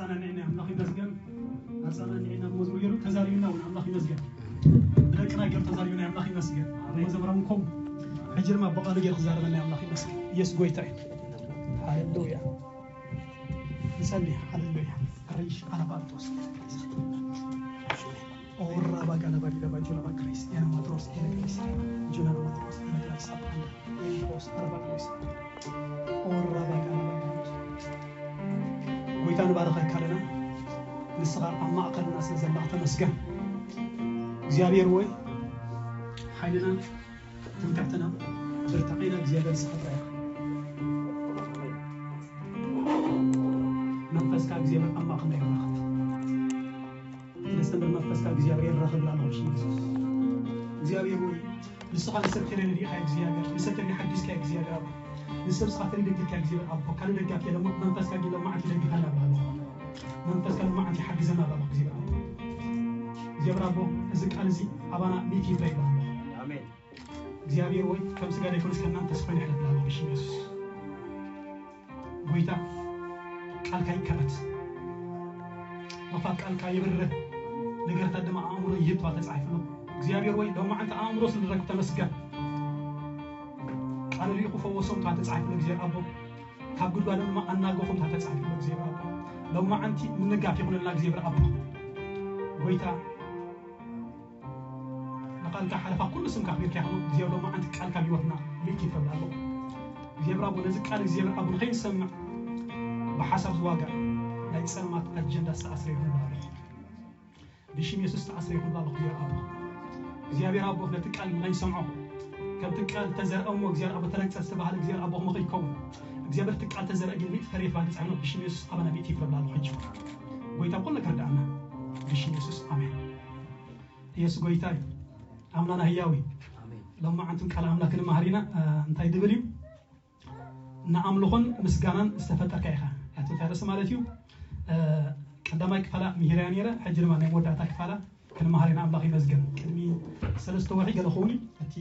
ኣጸናንዕና ኣምላኽ ይመስገን። ኣጸናንዕና ብመዝሙር ገይሩ ተዛሪብና እውን ኣምላኽ ይመስገን። ብደቅና ገይሩ ተዛሪብና ኣምላኽ ይመስገን። መዘምራን ኮም ሕጂ ድማ ብቓሉ ገይሩ ክዛረበና ኣምላኽ ይመስገን። ኢየሱስ ጎይታ እዩ። ሃሌሉያ። ንጸሊ። ሃሌሉያ። ሪሽ ኣላባንቶስ። ኦራ ባጋ ለባዲ ለባ ጁና ባ ክሪስቲያን ማትሮስ ኤለ ክሪስቲያን ጁና ማትሮስ ኤለ ክሪስቲያን ኦራ ባጋ ለባዲ። ጎይታ ንባረኸካ ኣለና። ንስኻ ኣብ ማእከልና ስለ ዘለኻ ተመስገን። እግዚኣብሔር ወይ ሓይልና ትምክሕትና ብርታዕና እግዚኣብሔር ንስኻ ጥራይ ኢኻ። መንፈስካ እግዚኣብሔር ኣብ ማእከልና ይባረኽ። ነስተምር መንፈስካ እግዚኣብሔር ረኽብና ኣለኹ ኢየሱስ። እግዚኣብሔር ወይ ንስኻ ንሰብ ተረድኢኻ እግዚኣብሔር፣ ንሰብ ተረዲ ሓጊዝካ እግዚኣብሔር ኣቦ። ንሰብ ስኻ ተረዲ ደግካ እግዚኣብሔር ኣቦ። ካልእ ደጋፊ የለን እሞ መንፈስካ ግን ሎማዓንቲ ደግፈና ብላለኹ። መንፈስካ ሎማዓንቲ ሓግዘና ብላለኹ እግዚኣብሔር ኣቦ። እግዚኣብሔር ኣቦ እዚ ቃል እዚ ኣባና ሚእቲ ይብላ ይብላለኹ። ኣሜን። እግዚኣብሔር ወይ ከም ስጋ ዘይኮነስ ከናን ተስፋ ይሕለፍ ብላለኹ ብሽም ኢየሱስ። ጎይታ ቃልካ ይከፈት። መኽፋት ቃልካ ይብርህ። ነገርታት ድማ ኣእምሮ ይህብ ተባሂሉ ተጻሒፉ ኣሎ። እግዚኣብሔር ወይ ሎማዓንቲ ኣእምሮ ስለ ዝረክብ ተመስገን። ቃል ልኢኹ ፈወሶም ተባሂሉ ተጻሒፉ ኣሎ እግዚኣብሔር ኣቦ። ካብ ጉድጓዶም ድማ ኣናገፎም ተባሂሉ ተጻሒፉ ኣሎ እግዚኣብሔር ኣቦ። ሎማዓንቲ ምንጋፍ ይኹነልና እግዚኣብሔር ኣቦ። ጎይታ ንቃልካ ሓለፋ ኩሉ ስምካ ኣኽቢርካ ኢኻ እሞ እግዚኣብሔር ሎማዓንቲ ቃልካ ኣብ ህይወትና ምእኪ ይፈል ኣሎ። እግዚኣብሔር ኣቦ ነዚ ቃል እግዚኣብሔር ኣቦ ንኸይንሰምዕ ብሓሳብ ዝዋጋእ ናይ ጸልማት ኣጀንዳ ዝተኣስረ ይኹን ብላለኹ። ብሽም የሱስ ዝተኣስረ ይኹን ብላለኹ እግዚኣብሔር ኣቦ። እግዚኣብሔር ኣቦ ነቲ ቃል ንኸይንሰምዖ ከምቲ ቃል ተዘርአ እሞ እግዚኣብሔር ኣቦ ተረግጸ ዝተባህለ እግዚኣብሔር ኣቦ ክመኸ ይከውን። እግዚኣብሔር እቲ ቃል ተዘርአ ግን ሚእቲ ፈሬ ተባሂሉ ተጻሒፉ ብሽም የሱስ ኣባና ሚእቲ ይፍረ ብላለኹ ሕጂ። ጎይታ ኩሉ ክርዳእና ብሽም የሱስ ኣሜን። ኢየሱስ ጎይታ እዩ። ኣምላና ህያው እዩ። ኣሜን። ሎማዓንቱን ቃል ኣምላክ ንመሃር ኢና። እ፣ እንታይ ድብል እዩ? ንኣምልኾን ምስጋናን ዝተፈጠርካ ኢኻ። ያቶ ታደሰ ማለት እዩ። እ፣ ቀዳማይ ክፋላ ምሂርያ ነይረ፣ ሕጂ ድማ ናይ መወዳእታ ክፋላ ክንመሃር ኢና። ኣምላኽ ይመስገን። ቅድሚ ሰለስተ ወርሒ ገለ ክኸውን እዩ። እቲ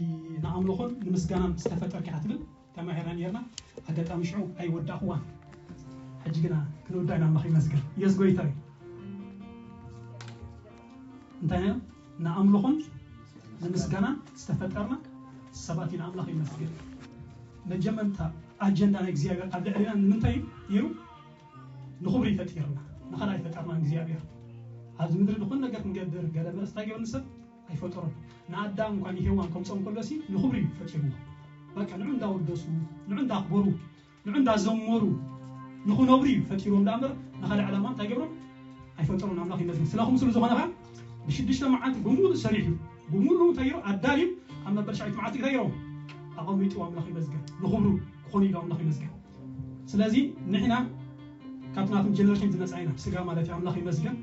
ንኣምልኾን ንምስጋናን ዝተፈጠርካ ኢኻ ትብል ተማሂርና ነይርና። ኣጋጣሚ ሽዑ ኣይወዳእኽዋን። ሕጂ ግና ክንውዳ ኢና። ኣምላኽ ይመስገን። ኢየሱስ ጎይታ እዩ። እንታይ ኢና? ንኣምልኾን ንምስጋናን ዝተፈጠርና ሰባት ኢና። ኣምላኽ ይመስገን። መጀመርታ ኣጀንዳ ናይ እግዚኣብሔር ኣብ ልዕሌና ንምንታይ እዩ ነይሩ? ንኽብሪ እዩ ፈጢርና። ንኻልእ ኣይፈጠርናን እግዚኣብሔር። ኣብዚ ምድሪ ዝኾነ ነገር ክንገብር፣ ገለ መለስ እንታይ ገይሩ ንሰብ ኣይፈጠሮን። ንኣዳም እንኳን ንሄዋን ከምጾም ከሎ ሲ ንኽብሪ እዩ ፈጢርዎ። በቃ ንዑ እንዳወደሱ፣ ንዑ እንዳኽበሩ፣ ንዑ እንዳዘመሩ ንኽነብሩ እዩ ፈጢርዎም። ደኣ እምበር ንኻልእ ዕላማ እንታይ ገብሮም? ኣይፈጠሮን። ኣምላኽ ይመስገን። ስለ ክምስሉ ዝኾነ ኸዓ ብሽዱሽተ መዓልቲ ብምሉእ ሰሪሑ፣ ብምሉእ እንታይ ገይሩ? ኣዳልዩ ኣብ መበል ሻዊት መዓልቲ እንታይ ገይሮም? ኣቐሚጥዎ። ኣምላኽ ይመስገን። ንኽብሩ ክኾኑ ኢሉ ኣምላኽ ይመስገን። ስለዚ ንሕና ካብቲ ናቶም ጀነሬሽን ዝመጻ ኢና፣ ስጋ ማለት እዩ። ኣምላኽ ይመስገን።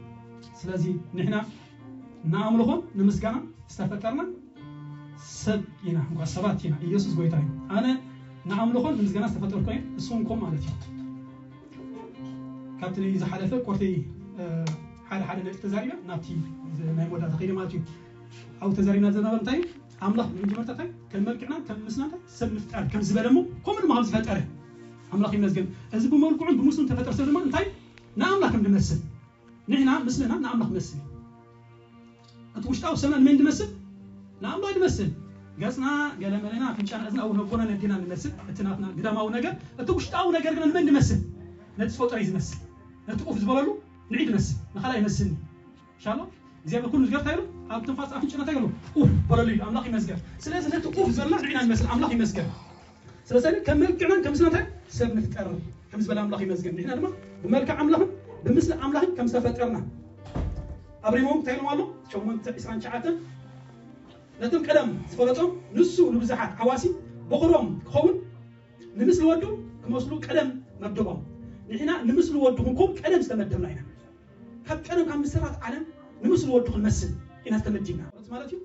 ስለዚ ንሕና ንኣምልኾን ንምስጋናን ዝተፈጠርና ሰብ ኢና፣ እንኳ ሰባት ኢና። ኢየሱስ ጎይታ እዩ። ኣነ ንኣምልኾን ንምስጋናን ዝተፈጠርኩ እየ፣ ንስኹም ከምኡ ማለት እዩ። ካብቲ ናይ ዝሓለፈ ኮርተይ፣ እ፣ ሓደ ሓደ ነጥቢ ተዛሪበ፣ ናብቲ ናይ መወዳእታ ከይደ ማለት እዩ። ኣብኡ ተዛሪብና ዝነበረ እንታይ እዩ? ኣምላኽ ብመጀመርታ እንታይ ከም መልክዕና ከም ምስልና እንታይ ሰብ ንፍጠር ከም ዝበለ እሞ፣ ከምኡ ድማ ከም ዝፈጠረ ኣምላኽ ይመስገን። እዚ ብመልክዑን ብምስሉን ተፈጠረ ሰብ ድማ እንታይ ንኣምላኽ ከም ዝመስል፣ ንሕና ምስልና ንኣምላኽ መስል። እቲ ውሽጣዊ ሰብና ንመን ዝመስል? ንኣምላኽ ዝመስል። ገጽና፣ ገለመለና፣ ኣፍንጫና፣ እዝና፣ እውን ነቦና ነዴና ንመስል። እቲ ናትና ግዳማዊ ነገር፣ እቲ ውሽጣዊ ነገር ግን ንመን ዝመስል? ነቲ ዝፈጠረ እዩ ዝመስል። ነቲ ኡፍ ዝበለሉ ንዒ ዝመስል፣ ንኻልኣይ ይመስልኒ። ኢንሻኣላህ፣ እግዚኣብሔር ኩሉ ዝገርታ ኢሉ፣ ኣብ ትንፋስ ኣፍንጫና እንታይ ገሉ? ኡፍ በለሉ ኢሉ፣ ኣምላኽ ይመስገን። ስለዚ ነቲ ኡፍ ዘለና ንዒና ንመስል፣ ኣምላኽ ይመስገን። ስለዚ ከም መልክዕናን ከም ምስልና እንታይ ሰብ ንፍጠር ከም ዝበለ ኣምላኽ ይመስገን። ንሕና ድማ ብመልክዕ ኣምላኽን ብምስሊ ኣምላኽን ከም ዝተፈጠርና ኣብ ሮሜ እንታይ ኢሎም ኣሎ? ሸሞንተ ዕስራን ትሽዓተን፣ ነቶም ቀደም ዝፈለጦም ንሱ ንብዙሓት ሓዋሲ በኹሮም ክኸውን ንምስሊ ወዱ ክመስሉ ቀደም መደቦም። ንሕና ንምስሊ ወዱ ክንከውን ቀደም ዝተመደብና ኢና። ካብ ቀደም ካብ ምሰራት ዓለም ንምስሊ ወዱ ክንመስል ኢና ዝተመዲብና ማለት እዩ።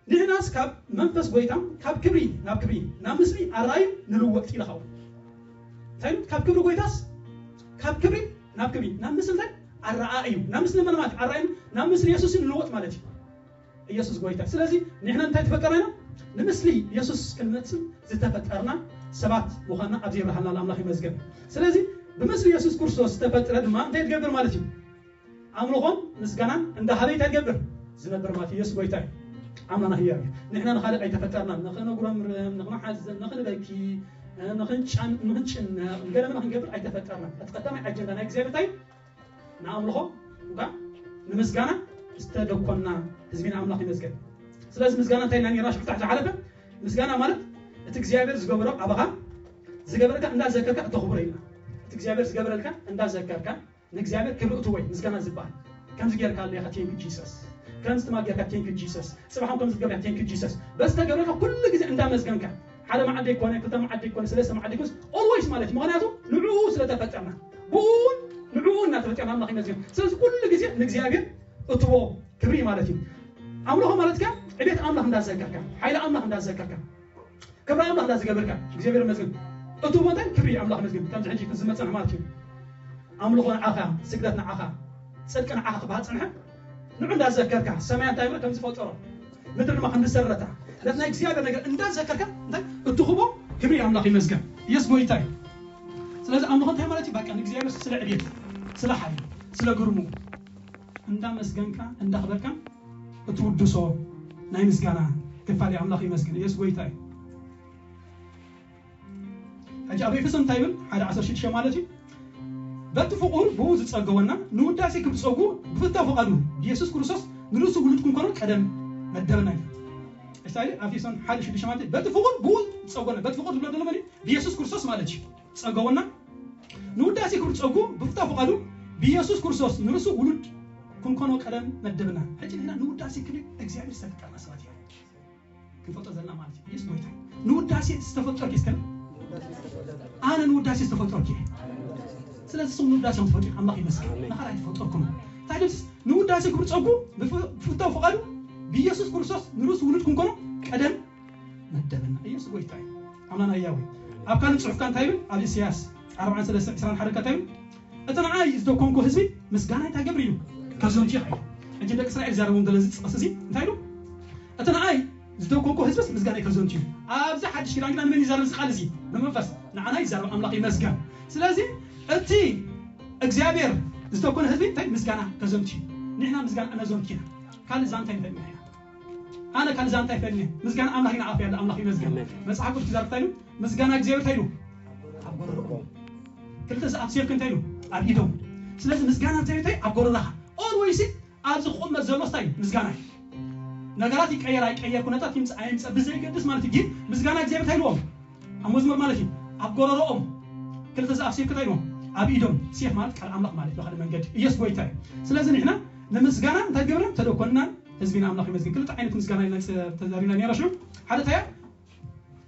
ንሕናስ ካብ መንፈስ ጎይታ ካብ ክብሪ ናብ ክብሪ ናብ ምስሊ ኣረኣዩ ንልወጥ ኢልኻ። እንታይ ኢሉ? ካብ ክብሪ ጎይታስ ካብ ክብሪ ናብ ክብሪ ናብ ምስሊ እንታይ? ኣረኣእዩ። ናብ ምስሊ መን ማለት እዩ? ኣረኣእዩ። ናብ ምስሊ የሱስ ንልወጥ ማለት እዩ። ኢየሱስ ጎይታ። ስለዚ ንሕና እንታይ ተፈጠርና ኢና? ንምስሊ የሱስ ክንመስል ዝተፈጠርና ሰባት ምዃንና ኣብዚ የብርሃልና ኣምላኽ ይመስገን። ስለዚ ብምስሊ የሱስ ክርስቶስ ዝተፈጥረ ድማ እንታይ ትገብር ማለት እዩ? ኣምልኾን ምስጋናን እንዳሃበ እንታይ ትገብር? ዝነብር ማለት እዩ። የሱስ ጎይታ እዩ። ኣምላና ህያው እዩ። ንሕና ንኻልእ ኣይተፈጠርናን። ንኽነጉረምርም፣ ንኽንሓዝን፣ ንኽንበኪ፣ ንኽንጫን፣ ንኽንጭነቕ፣ ገለመለ ክንገብር ኣይተፈጠርናን። እቲ ቀዳማይ ኣጀንዳ ናይ እግዚኣብሔር እንታይ? ንኣምልኾ እኳ ንምስጋና ዝተደኮና ህዝቢ ንኣምላኽ ይመስገን። ስለዚ ምስጋና እንታይ ኢልና ነይርና ሽዑ ታሕቲ ዝሓለፈ? ምስጋና ማለት እቲ እግዚኣብሔር ዝገበሮ ኣባኻ ዝገበረካ እንዳዘከርካ እተኽብሮ ኢልና። እቲ እግዚኣብሔር ዝገበረልካ እንዳዘከርካ ንእግዚኣብሔር ክብሪ እትዎ እዩ ምስጋና ዝበሃል። ከምዚ ጌርካ ኣለኻ፣ thank you Jesus። ከምዚ ትማል ጌርካ፣ thank you Jesus። ጽባሕ ከምዚ ትገብር፣ thank you Jesus። በዚ ተገብረልካ ኩሉ ግዜ እንዳመስገንካ፣ ሓደ መዓልቲ ኣይኮነ፣ ክልተ መዓልቲ ኣይኮነ፣ ሰለስተ መዓልቲ ኣይኮነስ፣ always ማለት እዩ። ምኽንያቱ ንዕኡ ስለ ተፈጠርና፣ ብኡውን ንዕኡ እናተፈጠርና ኣምላኽ ይመስገን። ስለዚ ኩሉ ግዜ ንእግዚኣብሔር እትቦ ክብሪ ማለት እዩ። ኣምልኾ ማለት ከ ዕቤት ኣምላኽ እንዳዘከርካ፣ ሓይሊ ኣምላኽ እንዳዘከርካ፣ ክብሪ ኣምላኽ እንዳዝገበርካ፣ እግዚኣብሔር ይመስገን። እትቦ እንታይ ክብሪ ኣምላኽ ይመስገን። ከምዚ ሕጂ ዝመጸና ማለት እዩ። ኣምልኾ ንዓኻ፣ ስግደት ንዓኻ፣ ጽድቂ ንዓኻ ክበሃል ጸንሐ። ንዑ እንዳዘከርካ፣ ሰማይ እንታይ ብሎ ከም ዝፈጠሮ፣ ምድሪ ድማ ከም ዝሰረታ፣ ነቲ ናይ እግዚኣብሔር ነገር እንዳዘከርካ እንታይ እትኽቦ ክብሪ ኣምላኽ ይመስገን። ኢየሱስ ጎይታ እዩ። ስለዚ ኣምልኾ እንታይ ማለት እዩ? በቃ ንእግዚኣብሔር ስለ ዕቤት፣ ስለ ሓይሉ፣ ስለ ግርሙ እንዳመስገንካ፣ እንዳኽበርካ እትውድሶ ናይ ምስጋና ክፋል እዩ። ኣምላኽ ይመስገን። ኢየሱስ ጎይታ እዩ። ሕጂ ኣብ ኤፌሶን እንታይ ይብል? ሓደ ዓሰርተ ሽዱሽተ ማለት እዩ። በቲ ፍቑር ብኡ ዝጸገወና ንውዳሴ ክብጸጉ ብፍታው ፍቓዱ ብየሱስ ክርስቶስ ንርእሱ ውሉድ ክንኮኖ ቀደም መደበና እዩ። እንታይ ይብል? ኣብ ኤፌሶን ሓደ ሽዱሽተ ማለት እዩ። በቲ ፍቑር ብኡ ዝጸገወና፣ በቲ ፍቑር ዝብሎ ዘሎ መን እዩ? ብየሱስ ክርስቶስ ማለት እዩ። ጸገወና ንውዳሴ ክብሪ ጸጉ ብፍታው ፍቓዱ ብየሱስ ክርስቶስ ንርእሱ ውሉድ ክንኮኖ ቀደም መደብና። ሕጂ ንሕና ንውዳሴ ክብሪ እግዚኣብሔር ዝተፈጠርና ሰባት ኢና። ክንፈልጦ ዘለና ማለት እዩ። ኢየሱስ ጎይታ እዩ። ንውዳሴ ዝተፈጠርኪ እስከ ኣነ ንውዳሴ ዝተፈጠርኪ እየ። ስለዚ ስም ንውዳሴ ተፈጥሩ ኣምላኽ ይመስገን። ኣሜን። ንኻልእ ኣይተፈጠርኩም። እንታይ ድምስ ንውዳሴ ክብሪ ጸጉ ብፍ-፣ ብፍታው ፍቓዱ ብኢየሱስ ክርስቶስ ንርእሱ ውሉድ ክንኮኖ ቀደም መደበና። ኢየሱስ ጎይታ እዩ። ኣምላኽና ህያው እዩ። ኣብ ካልእ ጽሑፍካ እንታይ ይብል? ኣብ ኢሳያስ ኣርብዓን ሰለስተን ዕስራን ሓደን እንታይ ይብል? እቲ ንዓይ ዝተኮንኩ ህዝቢ ምስጋና እንታይ ገብር እዩ? ከዘንቱ እዩ። ሕጂ ደቂ እስራኤል ይዛረቦም ዘሎ እዚ ጥቕሲ እዚ እንታይ ኢሉ? እቲ ንዓይ ዝተኮንኩ ህዝብስ ምስጋና ከዘንቱ እዩ። ኣብዚ ሓድሽ ኪዳን ግና ንመን ይዛረብ እዚ ቃል እዚ? ንመንፈስ ንዓና ይዛረብ። ኣምላኽ ይመስገን። ስለዚ እቲ እግዚኣብሔር ዝተኮነ ህዝቢ እንታይ ምስጋና ከዘንቱ እዩ። ንሕና ምስጋና እነዘንቱ ኢና። ካልእ ዛንታ ይንታይ ኢና። ኣነ ካልእ ዛንታ ይፈልኒ። ምስጋና ኣምላኽ ኢና ኣፍ ያለ ኣምላኽ ይመስገን። ኣሜን። መጽሓፍ ቅዱስ ይዛረብ እንታይ ኢሉ? ምስጋና እግዚኣብሔር እንታይ ኢሉ? ኣብ ጎረርኦም። ክልተ ሰዓት ሴልክ እንታይ ኢሉ? ኣብ ኢዶም። ስለዚ ምስጋና እግዚኣብሔር እንታይ ኣብ ጎረርኻ። ኦልዌይስ ኣብዚ ክቕመጥ ዘሎ እንታይ እዩ? ምስጋና እዩ። ነገራት ይቀየር ኣይቀየር፣ ኩነታት ይምጽእ ኣይምጽእ ብዘይገድስ ማለት እዩ። ግን ምስጋና እግዚኣብሔር እንታይ ኢልዎም? ኣብ መዝሙር ማለት እዩ። ኣብ ጎረርኦም ክልተ ሰዓት ሴልክ እንታይ ኢልዎም? ኣብ ኢዶም። ሴፍ ማለት ቃል ኣምላኽ ማለት እዩ። ሓደ መንገዲ ኢየሱስ ጎይታ እዩ። ስለዚ ንሕና ንምስጋና እንታይ ገብርና? ተደኮንናን ህዝቢና ኣምላኽ ይመስገን። ክልተ ዓይነት ምስጋና ኢና ተዛሪብና ነይራ ሽዑ። ሓደ እንታይ እያ?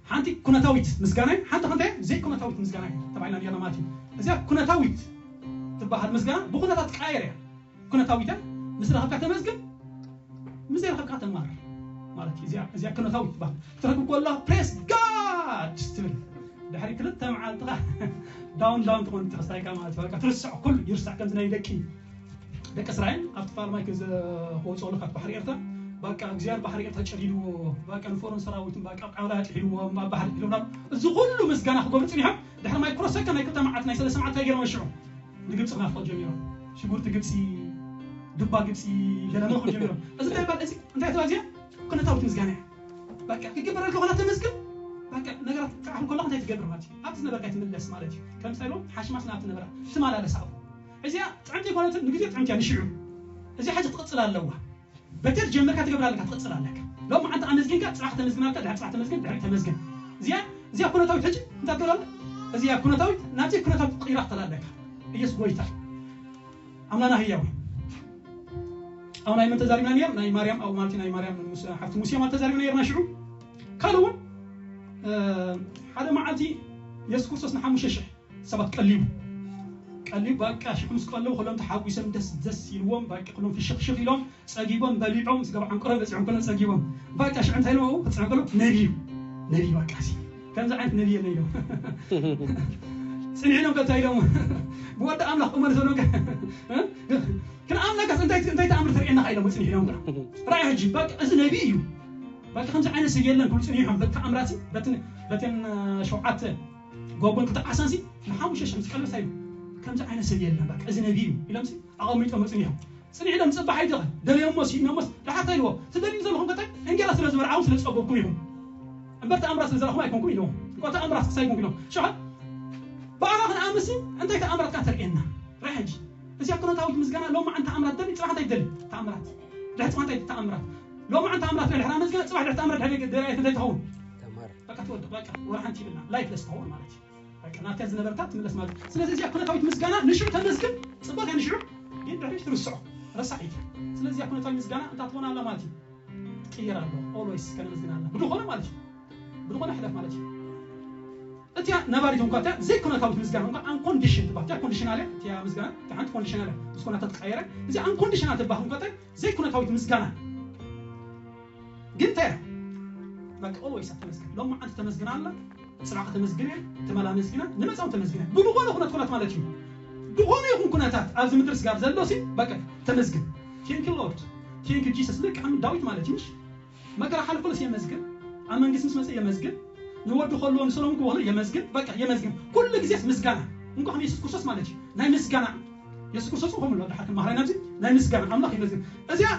ሓንቲ ኩነታዊት ምስጋና እዩ፣ ሓንቲ ከ እንታይ ዘይኩነታዊት ምስጋና እዩ ተባሂልና ነይርና ማለት እዩ። እዚኣ ኩነታዊት ትበሃል ምስጋና ብኩነታት ትቀያየር እያ። ኩነታዊት እያ፣ ምስ ረኸብካ ተመስግን፣ ምስ ዘይረኸብካ ተማር ማለት እዩ። እዚኣ፣ እዚኣ ኩነታዊት ትበሃል። ክትረክብ ከሎ ፕሬስ ጋድ ትብል፣ ድሕሪ ክልተ መዓልቲ ዳውን ዳውን ትኾን ተኸስታይካ ማለት እዩ። በቃ ትርስዕ፣ ኩሉ ይርሳዕ፣ ከምዚ ናይ ደቂ ደቂ እስራኤል ኣብቲ ፋርማይ ከዘ-፣ ከወፅኦ ለካት ባሕሪ ኤርትራ፣ በቃ እግዚኣብሔር ባሕሪ ኤርትራ ጨዲድዎ፣ በቃ ንፈርዖን ሰራዊትን በቃ ቃውላ ኣጥሒልዎም፣ ኣብ ባሕሪ ጥሒልዎም። እዚ ኩሉ ምስጋና ክገብሩ ፅኒሖም፣ ድሕሪ ማይክሮ ሰከንድ ናይ ክልተ መዓልቲ፣ ናይ ሰለስተ መዓልቲ እንታይ ገይሮም ሽዑ? ንግብፂ ክናፍቆ ጀሚሮም። ሽጉርቲ ግብፂ፣ ዱባ ግብፂ፣ ገለመለ ክብሉ ጀሚሮም። እዚ እንታይ ይባል? እዚ እንታይ ተባል እዚኣ? ኩነታዊት ምስጋና እያ። በቃ ክግበረልካ ኮላ ተመስግን። በቃ ነገራት ክዓኹ ከለኻ እንታይ ትገብር ማለት እዩ? ኣብቲ ዝነበርካ ትምለስ ማለት እዩ። ከም ምሳሌ ሓሽማስ ናብቲ ነበራ ትመላለስ ኣብኡ። እዚኣ ጥዕምቲ ኣይኮነትን፣ ንግዜ ጥዕምቲ እያ ንሽዑ። እዚኣ ሕጂ ክትቕጽል ኣለዋ። በቲ ጀመርካ ትገብር ኣለካ፣ ትቕጽል ኣለካ። ሎም መዓልቲ ኣመስጊንካ፣ ጽባሕ ተመስግን ኣለካ፣ ድሕሪ ጽባሕ ተመስግን፣ ድሕሪ ተመስግን። እዚኣ፣ እዚኣ ኩነታዊት ሕጂ እንታይ ትገብር ኣለ? እዚኣ ኩነታዊት፣ ናብዚ ኩነታዊት ትቕይራ ክትል ኣለካ። ኢየሱስ ጎይታ። ኣምላና ህያው። ኣብ ናይ መን ተዛሪብና ነይር? ናይ ማርያም፣ ኣብ ማለት ናይ ማርያም ምስ ሓፍቲ ሙሴ ማለት ተዛሪብና ነይርና ሽዑ። ካልእ እውን፣ እ፣ ሓደ መዓልቲ የሱስ ክርስቶስ ንሓሙሽተ ሽሕ ሰባት ቀሊቡ። ቀሊቡ፣ በቃ ሽዑ ምስ ቀለቡ፣ ኩሎም ተሓጒሶም ደስ ደስ ኢልዎም፣ በቃ ኩሎም ፍሽኽ ፍሽኽ ኢሎም፣ ጸጊቦም፣ በሊዖም፣ ምስ ገባዕ ዕንቁረ በጺሖም፣ ኩሎም ጸጊቦም። በቃ ሽዑ እንታይ ኢሎም ኣብኡ ክጽዕም ከሎ፣ ነቢ እዩ። ነቢ በቃ እዚ። ከምዚ ዓይነት ነቢ የለን ኢሎም። ጽኒሕ ኢሎም ከ እንታይ ኢሎም? ብወዲ ኣምላኽ እመን ዘሎ ከ፣ እ? ክንኣምነካስ እንታይ፣ እንታይ ተኣምር ተርእየና ኢሎም ጽኒሕ ኢሎም ከ። ራእይ ሕጂ፣ በቃ እዚ ነቢ እዩ። በቃ ከምዚ ዓይነት ሰብ የለን ክብሉ ጽኒሖም። በቲ ተኣምራት፣ በቲ፣ በተን ሸውዓተ ጎቦን ክልተ ዓሳን ሲ ንሓሙሽተ ሽሕ ምስ ቀለበ እንታይ ኢሉ? ከምዚ ዓይነት ሰብ የለን፣ በቃ እዚ ነቢ እዩ ኢሎምሲ ኣቐሚጦም መፅኡ እዮም። ፅንሕ ኢሎም ፅባሕ ኣይደኸ ደልዮሞ ስኢኖሞስ ደሓር እንታይ ኢልዎ? ትደልዩ ዘለኹም ከታይ እንጌራ ስለ ዝበልዓውን ስለ ዝፀገብኩም ኢኹም እምበር ተኣምራት ስለ ዘረኹም ኣይኮንኩም ኢልዎም። እኳ ተኣምራት ክሳይኩም ኢሎም ሽዑ ብኣኻ ክንኣምሲ እንታይ ተኣምራትካ ተርእየና? ራይ ሕጂ እዚኣ ኩነታዊት ምስጋና ሎም መዓን ተኣምራት ደሊ ፅባሕ እንታይ ደሊ? ተኣምራት ድሕሪ ፅባሕ እንታይ ተኣምራት? ሎም መዓን ተኣምራት ደሊ ሕራ ምስጋና ፅባሕ ድሕሪ ተኣምራት ድሕሪ ደላየት እንታይ ትኸውን? ተማር በቃ ትወድቕ በቃ ወላ ሓንቲ ይብልና ላይፍ ለስ ትኸውን ማለት እዩ። በቃ ናብታ ዝነበረታ ትምለስ ማለት እዩ። ስለዚ እዚኣ ኩነታዊት ምስጋና ንሽዑ ተመስግን ጽቡቅ እያ ንሽዑ ግን ድሕሪሽ ትርስዖ ረሳዒት። ስለዚ እዚኣ ኩነታዊት ምስጋና እንታይ ትኾን ኣላ ማለት እዩ። ትቅየር ኣሎ always ከነመስግን ኣላ ብድኾነ ማለት እዩ። ብድኾነ ሕለፍ ማለት እዩ። እቲያ ነባሪት እንኳ እቲያ ዘይኩነታዊት ምስጋና እንኳ uncondition ትባል እቲያ ኮንዲሽናል እያ እቲያ ምስጋና እቲያ ሓንቲ ኮንዲሽናል እያ ምስ ኩነታት ትቀየረ። እዚኣ unconditional ትባል እንኳ እቲያ ዘይኩነታዊት ምስጋና ግን እንታይ እያ? በቃ always ተመስገን ሎም መዓንቲ ተመስግን ኣላ። ፅባሕ ከተመስግን እያ ትመላ መስግና ንመፃው ተመስግን እያ ብዝኾነ ኩነት ኩነት ማለት እዩ። ዝኾነ ይኹን ኩነታት ኣብዚ ምድሪ ስጋብ ዘሎ ሲ በቃ ተመስግን። Thank you Lord, thank you Jesus ልክ ከም ዳዊት ማለት እዩ። ምሽ መከራ ሓልፎ ሲ የመስግን ኣብ መንግስቲ ምስ መፀ የመስግን ንወዱ ከልዎ ንሰሎም ክበሎ የመስግን በቃ የመስግን ኩሉ ግዜ ምስጋና እንኳ ከም የሱስ ክርስቶስ ማለት እዩ ናይ ምስጋና የሱስ ክርስቶስ ከም ኣሎ ድሓር ማህራይ ናብዚ ናይ ምስጋና ኣምላኽ የመስግን። እዚኣ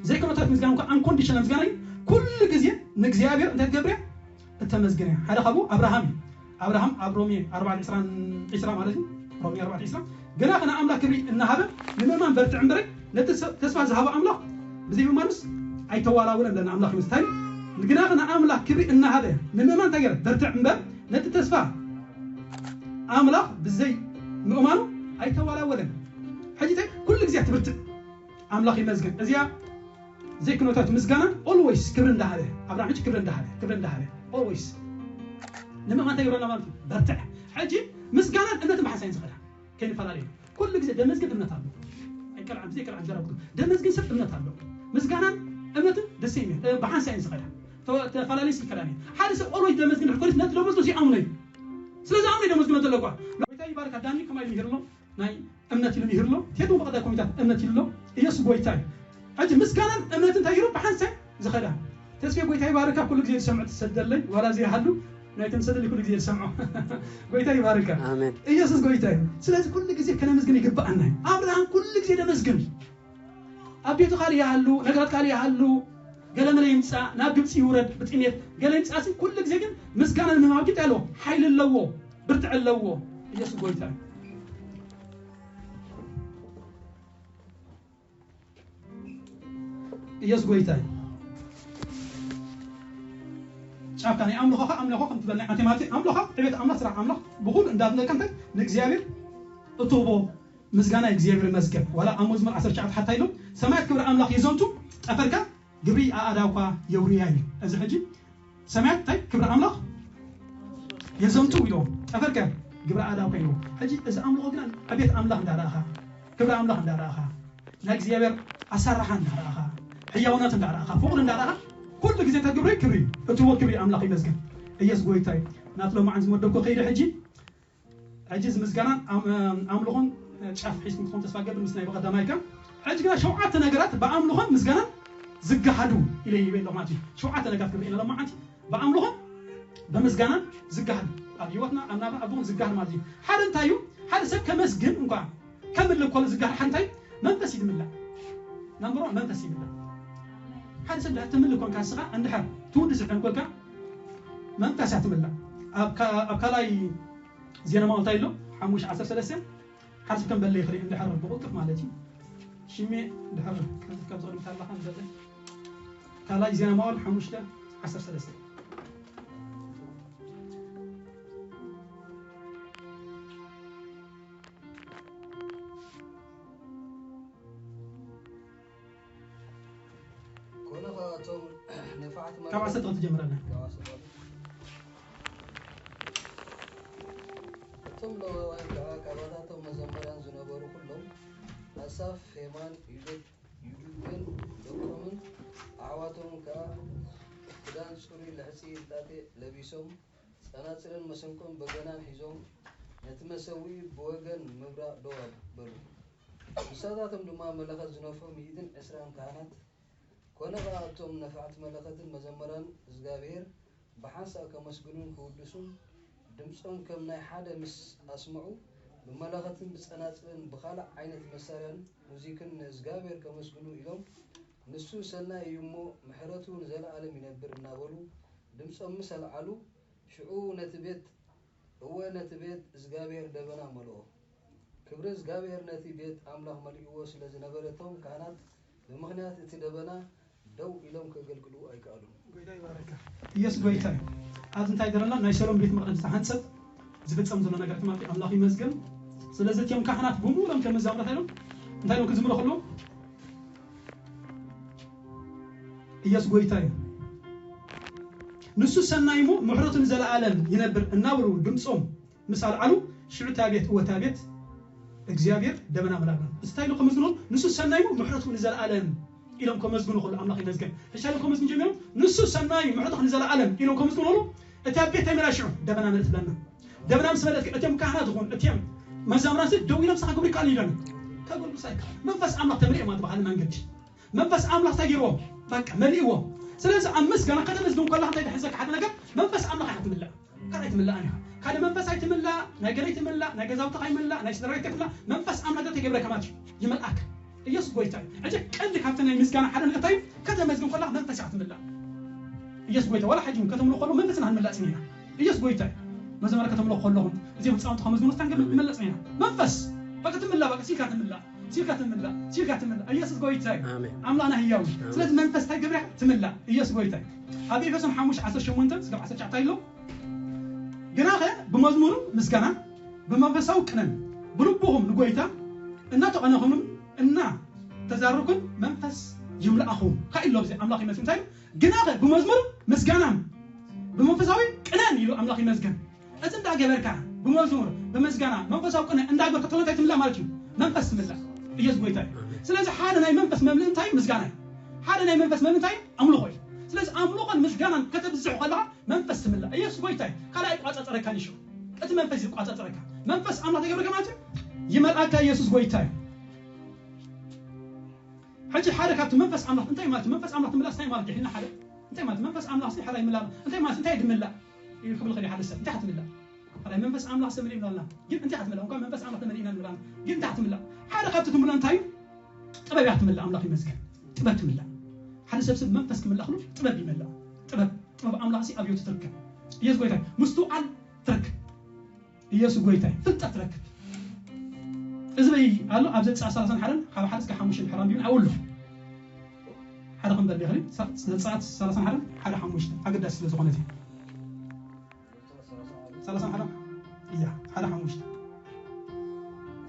ዘይኮነታት ምስጋና እንኳ unconditional ምስጋና እዩ። ኩሉ ግዜ ንእግዚኣብሔር እንታይ ትገብር እያ? እተመስግን እያ። ሓደ ካብኡ ኣብርሃም እዩ። ኣብርሃም ኣብ ሮሜ ኣርባዕተ ዕስራን ዕስራ ማለት እዩ። ሮሜ ኣርባዕተ ዕስራ ግና ንኣምላኽ ክብሪ እናሃበ ንምእማን በርትዕ እምበረ ነቲ ተስፋ ዝሃበ ኣምላኽ ብዘይ ምእማንስ ኣይተዋላውለን ለና ኣምላኽ ይመስል ግና ንኣምላኽ ክብሪ እናሃበ ንምእማን እንታይ ገረ በርትዕ እምበር ነቲ ተስፋ ኣምላኽ ብዘይ ምእማኑ ኣይተዋላወለን። ሕጂ እንታይ ኩሉ ግዜ ትብርትዕ ኣምላኽ ይመስገን። እዚኣ ዘይክኖታት ምስጋና always ክብሪ እንዳሃበ ኣብርሃም ሕጂ ክብሪ እንዳሃበ ክብሪ እንዳሃበ always ንምእማን እንታይ ይብለና ማለት እዩ። በርትዕ ሕጂ ምስጋናን እምነትን ብሓንሳብ ዝኸዳ ከይንፈላለዩ ኩሉ ግዜ ደመዝግን እምነት ኣሎ። ኣይቀልዓን ብዘይ ቀልዓን ዘረብኩ ደመዝግን ሰብ እምነት ኣሎ። ምስጋናን እምነትን ደስ ይብል ብሓንሳብ ዝኸዳ ተፈላለዩ ይከዳን ሓደ ሰብ always ደመዝግን ድሕር ኮሊስ ነቲ ደመዝግን ሲኣምኖ እዩ። ስለዚ ኣምኖ ደመዝግኖ ዘለኳ ጎይታ ይባርካ ዳኒ ከማይ ይምህር ኣሎ ናይ እምነት ኢሉ ይህር ኣሎ። ቴዱ በቀዳ ኮሚታት እምነት ኢሉ ኣሎ። ኢየሱስ ጎይታ እዩ። ሕጂ ምስጋናን እምነትን እንታይ ይሩ ብሓንሳብ ዝኸዳ ተስፌ ጎይታ ይባርካ ኩሉ ግዜ ዝሰምዑ ትሰደለይ ዋላ ዘይሃሉ ናይ ተምሰደለይ ኩሉ ግዜ ዝሰምዑ ጎይታ ይባርካ። ኣሜን ኢየሱስ ጎይታ እዩ። ስለዚ ኩሉ ግዜ ከነመስግን ይግባኣና እዩ። ኣብርሃም ኩሉ ግዜ ደመስግን ኣብ ቤቱ ካልእ ይሃሉ ነገራት ካልእ ይሃሉ ገለመለ ይምፃእ ናብ ግብፂ ይውረድ ብጥሜት ገለ ይምፃእ ሲ ኩሉ ግዜ ግን ምስጋና ንምሃብ ግን ኣለዎ ሓይሊ ኣለዎ ብርትዕ ኣለዎ። ኢየሱስ ጎይታ እዩ። ኢየሱስ ጎይታ እዩ። ጫፍካ ናይ ኣምልኾኻ ኣምልኾ ከም ትበል ናይ ኣንቴማቴ ኣምልኻ ዕቤት ኣምላኽ ስራሕ ኣምላኽ ብኹሉ እንዳድነቀ እንታይ ንእግዚኣብሔር እትህቦ ምስጋና እግዚኣብሔር ይመስገን። ዋላ ኣብ መዝሙር ዓሰርተ ትሽዓተ ሓታ ኢሎም ሰማያት ክብሪ ኣምላኽ የዘንቱ ጠፈርካ ግብሪ ኣእዳውካ የውርያ እዩ። እዚ ሕጂ ሰማያት እንታይ ክብሪ ኣምላኽ የዘንቱ ኢሎም ጠፈርካ ግብሪ ኣእዳውካ ኢሎም። ሕጂ እዚ ኣምልኾ ግና ዕቤት ኣምላኽ እንዳረኣኻ ክብሪ ኣምላኽ እንዳረኣኻ ናይ እግዚኣብሔር ኣሳራሓ እንዳረኣኻ ሕያውነት እንዳረኣኻ ፍቕሪ እንዳረኣኻ ኩሉ ግዜ እንታይ ግብሪ ክብሪ እትዎ ክብሪ ኣምላኽ ይመስገን። ኢየሱስ ጎይታ እዩ። ናት ሎማዓን ዝመደብኩ ከይደ ሕጂ ሕጂ እዚ ምስጋናን ኣምልኾን ጫፍ ሒዝኩም ትኾን ተስፋ ገብር ምስ ናይ በቐዳማይ ከም ሕጂ ግና ሸውዓተ ነገራት ብኣምልኾን ምስጋናን ዝገሃዱ ኢለ ይበ ኣለኹ ማለት እዩ። ሸውዓተ ነገራት ክብር ኢና ሎማዓንቲ ብኣምልኾን ብምስጋናን ዝገሃዱ ኣብ ህይወትና ኣብ ናብራ ኣብኹም ዝገሃድ ማለት እዩ። ሓደ እንታይ እዩ? ሓደ ሰብ ከመስግን እንኳ ከምልክ ኮሎ ዝገሃድ ሓደ እንታይ መንፈስ ይድምላእ ናምበሮ መንፈስ ይድምላእ ሓደ ሰብ ድሕር ትምልክ ኮንካ ንስኻ እንድሕር ትውዲ ዝሕን ኮንካ መንፈስ እያ ትምላእ ኣብ ካልኣይ ዜና ማውልታ ኢሎ ሓሙሽ ዓሰርተ ሰለስተ ሓደ ሰብ ከም በለ ይኽእል እንድሕር ብቁልጡፍ ማለት እዩ። ሽሜ ድሕር ከፍት ካብ ዝቕድምታ ኣለኻ ንዘለ ካልኣይ ዜና ማውል ሓሙሽተ ዓሰርተ ሰለስተ ኮነ ኸዓ እቶም ነፋዓት ካብ ዓሰርተ ክትጀምረና እቶም ለዋውያን ከዓ ካባታቶም መዘምራን ዝነበሩ ኩሎም ኣሳፍ፣ ሄማን፣ ዩዱት፣ ዩዱትን ደቆምን ኣሕዋቶምን ከዓ ክዳን ፅሩይ ልሕፂ ልጣጤ ለቢሶም ጸናጽልን መሰንቆን በገናን ሒዞም ነቲ መሰውኢ ብወገን ምብራቕ ደው ኣበሉ። ንሳታቶም ድማ መለኸት ዝነፍሑ ሚእትን ዕስራን ካህናት፣ ኮነ ኸኣ እቶም ነፋሕቲ መለኸትን መዘምራን እዝጋብሄር ብሓንሳእ ከመስግኑን ክውድሱን ድምጾም ከም ናይ ሓደ ምስ ኣስምዑ፣ ብመለኸትን ብጸናጽልን ብኻልእ ዓይነት መሳርያን ሙዚክን ንእዝጋብሔር ከመስግኑ ኢሎም፣ ንሱ ሰናይ እዩ እሞ ምሕረቱ ንዘለኣለም ይነብር እናበሉ ድምጾም ምስ ኣልዓሉ፣ ሽዑ ነቲ ቤት፣ እወ ነቲ ቤት እዝጋብሔር ደበና መልኦ። ክብሪ እዝጋብሔር ነቲ ቤት ኣምላኽ መሊእዎ ስለ ዝነበረ፣ እቶም ካህናት ብምኽንያት እቲ ደበና ደው ኢሎም ከገልግሉ ኣይከኣሉን። ጎይታ ይባረካ። ኢየሱስ ጎይታ እዩ። ኣብዚ እንታይ ደረና ናይ ሰሎም ቤት መቕደስ ዝሓንጸብ ዝፍጸም ዘሎ ነገር ትማቲ ኣምላኽ ይመስገን። ስለዚ እቲኦም ካህናት ብምሉኦም ከም መዛሙራት ኢሎም እንታይ ኢሎም ክዝምሩ ከለዉ ኢየሱስ ጎይታ እዩ። ንሱ ሰናይ እሞ ምሕረቱ ንዘለኣለም ይነብር እናበሉ ድምጾም ምስ ኣልዓሉ ሽዑ እታ ቤት እወ እታ ቤት እግዚኣብሔር ደመና መላእክቱ እንታይ ኢሉ ከመስግኖ ንሱ ሰናይ እሞ ምሕረቱ ንዘለኣለም ኢሎም ከመስግኑ ከሉ ኣምላኽ ይመስገን። ሕሻ ኢሎም ከመስግኑ ጀሚሮም ንሱ ሰናይ ምሕረቱ ንዘለኣለም ኢሎም ከመስግኑ ከሉ እታ ቤት እንታይ መላ ሽዑ ደመና መለእት ብለና። ደመና ምስ መለእት እቶም ካህናት ዝኾኑ እቲኦም መዛምራን ደው ኢሎም ሳኻ ክብሪ ይከኣል ኢሎም ከገልጉሳ ይከኣል መንፈስ ኣምላኽ ተመሊኦም ኣብ ባህል መንገዲ መንፈስ ኣምላኽ እንታይ ገይርዎም በቃ መሊእዎም። ስለዚ ኣብ ምስጋና ከተመስግን ከለኻ እንታይ ዝሕዘካ ሓደ ነገር መንፈስ ኣምላኽ ኢኻ ትምላእ። ካልእ ኣይትምላእን ኢኻ። ካልእ መንፈስ ኣይትምላእ፣ ናይ ገለ ኣይትምላእ፣ ናይ ገዛውትኻ ኣይምላእ፣ ናይ ስድራ ቤትካ ኣይትምላእ። መንፈስ ኣምላኽ እንታይ ይገብረካ ማለት እዩ? ይመልኣካ። ኢየሱስ ጎይታ እዩ። ሕጂ ቀንዲ ካብቲ ናይ ምስጋና ሓደ ነገር እንታይ እዩ? ከተመስግን ከለኻ መንፈስ ኢኻ ትምላእ። ኢየሱስ ጎይታ ዋላ ሕጂ እውን ከተምልኾ ከሎ መንፈስና ክንምላእ ጽኒና። ኢየሱስ ጎይታ እዩ። መዘመር ከተምልኾ ከለኹም እዚኦም ህፃውንቲ ከመስግኑ ስታን ክንመለስ ኢና። መንፈስ በቃ ትምላእ በቃ ሲልካ ትምላእ ሲልካ ትምላእ ሲልካ ትምላእ ኢየሱስ ጎይታ እዩ። ኣሜን። ኣምላኽና ህያው እዩ። ኣሜን። ስለዚ መንፈስ እንታይ ገብረካ ትምላእ ኢየሱስ ጎይታ እዩ። ኣብ ኤፌሶን ሓሙሽተ ዓሰርተ ሸሞንተ ስጋብ ዓሰርተ ትሽዓተ ኣሎ ግናኸ ብመዝሙርን ምስጋና ብመንፈሳዊ ቅነን ብልብኹም ንጎይታ እናተቐነኹምን እናተዛረብኩን መንፈስ ይምላእኹም። ካይ ኣሎ ኣብዚ ኣምላኽ ይመስል እንታይ ግናኸ ብመዝሙር ምስጋናን ብመንፈሳዊ ቅነን ኢሉ ኣምላኽ ይመስገን። እዚ እንዳገበርካ ብመዝሙር ብምስጋና መንፈሳዊ ቅነ እንዳገበርካ ተሎ እንታይ ትምላእ ማለት እዩ? መንፈስ ትምላእ። ኢየሱስ ጎይታ እዩ። ስለዚ ሓደ ናይ መንፈስ መምልእ እንታይ እዩ? ምስጋና እዩ። ሓደ ናይ መንፈስ መምልእ እንታይ እዩ? ኣምልኾ እዩ። ስለዚ ኣምልኾን ምስጋናን ከተብዝሑ ከለኻ መንፈስ ትምላእ። ኢየሱስ ጎይታ እዩ። ካልእ ኣይቋጻጸረካን እዩ። እቲ መንፈስ ይቋጻጸረካ። መንፈስ ኣምላኽ ተገብረካ ማለት እዩ። ይመልኣካ ኢየሱስ ጎይታ እዩ። ሕጂ ሓደ ካብቲ መንፈስ ኣምላኽ እንታይ ማለት መንፈስ ኣምላኽ ትምላእ እንታይ ማለት ይሕልና ሓደ እንታይ ማለት መንፈስ ኣምላኽ ሲ ሓላይ ምላእ እንታይ ማለት እንታይ ድምላእ ይብል ክብል ኸሊ ሓደ ሰብ እንታይ ትምላእ ሓላይ መንፈስ ኣምላኽ ሰብ ምላእ ግን እንታይ ትምላእ እንኳን መንፈስ ኣምላኽ ተመሊእና ንብላና ግን እንታይ ትምላእ ሓደ ካብቲ ትምላእ እንታይ ጥበብ እያ ትምላእ ኣምላኽ ይመስገን ጥበብ ትምላእ ሓደ ሰብ ሰብ መንፈስ ክምላእ ክሉ ጥበብ ይመላእ ጥበብ ጥበብ ኣምላኽ ሲ ኣብዮ ትርከብ ኢየሱስ ጎይታ ምስትውዓል ትረክብ ኢየሱስ ጎይታ ፍልጠት ትረክብ እዚ በይ ኣሎ ኣብ ዘጻ ሰላሳን ሓደን ካብ ሓደ እስከ ሓሙሽተ ሕራም ቢብል ኣብኡ ኣሎ ሓደ ክንበል ይኽእል ዘጻት ሰላሳን ሓደን ሓደ ሓሙሽተ ኣገዳሲ ስለ ዝኾነ እዚ ሰላሳን ሓደን እያ ሓደ ሓሙሽተ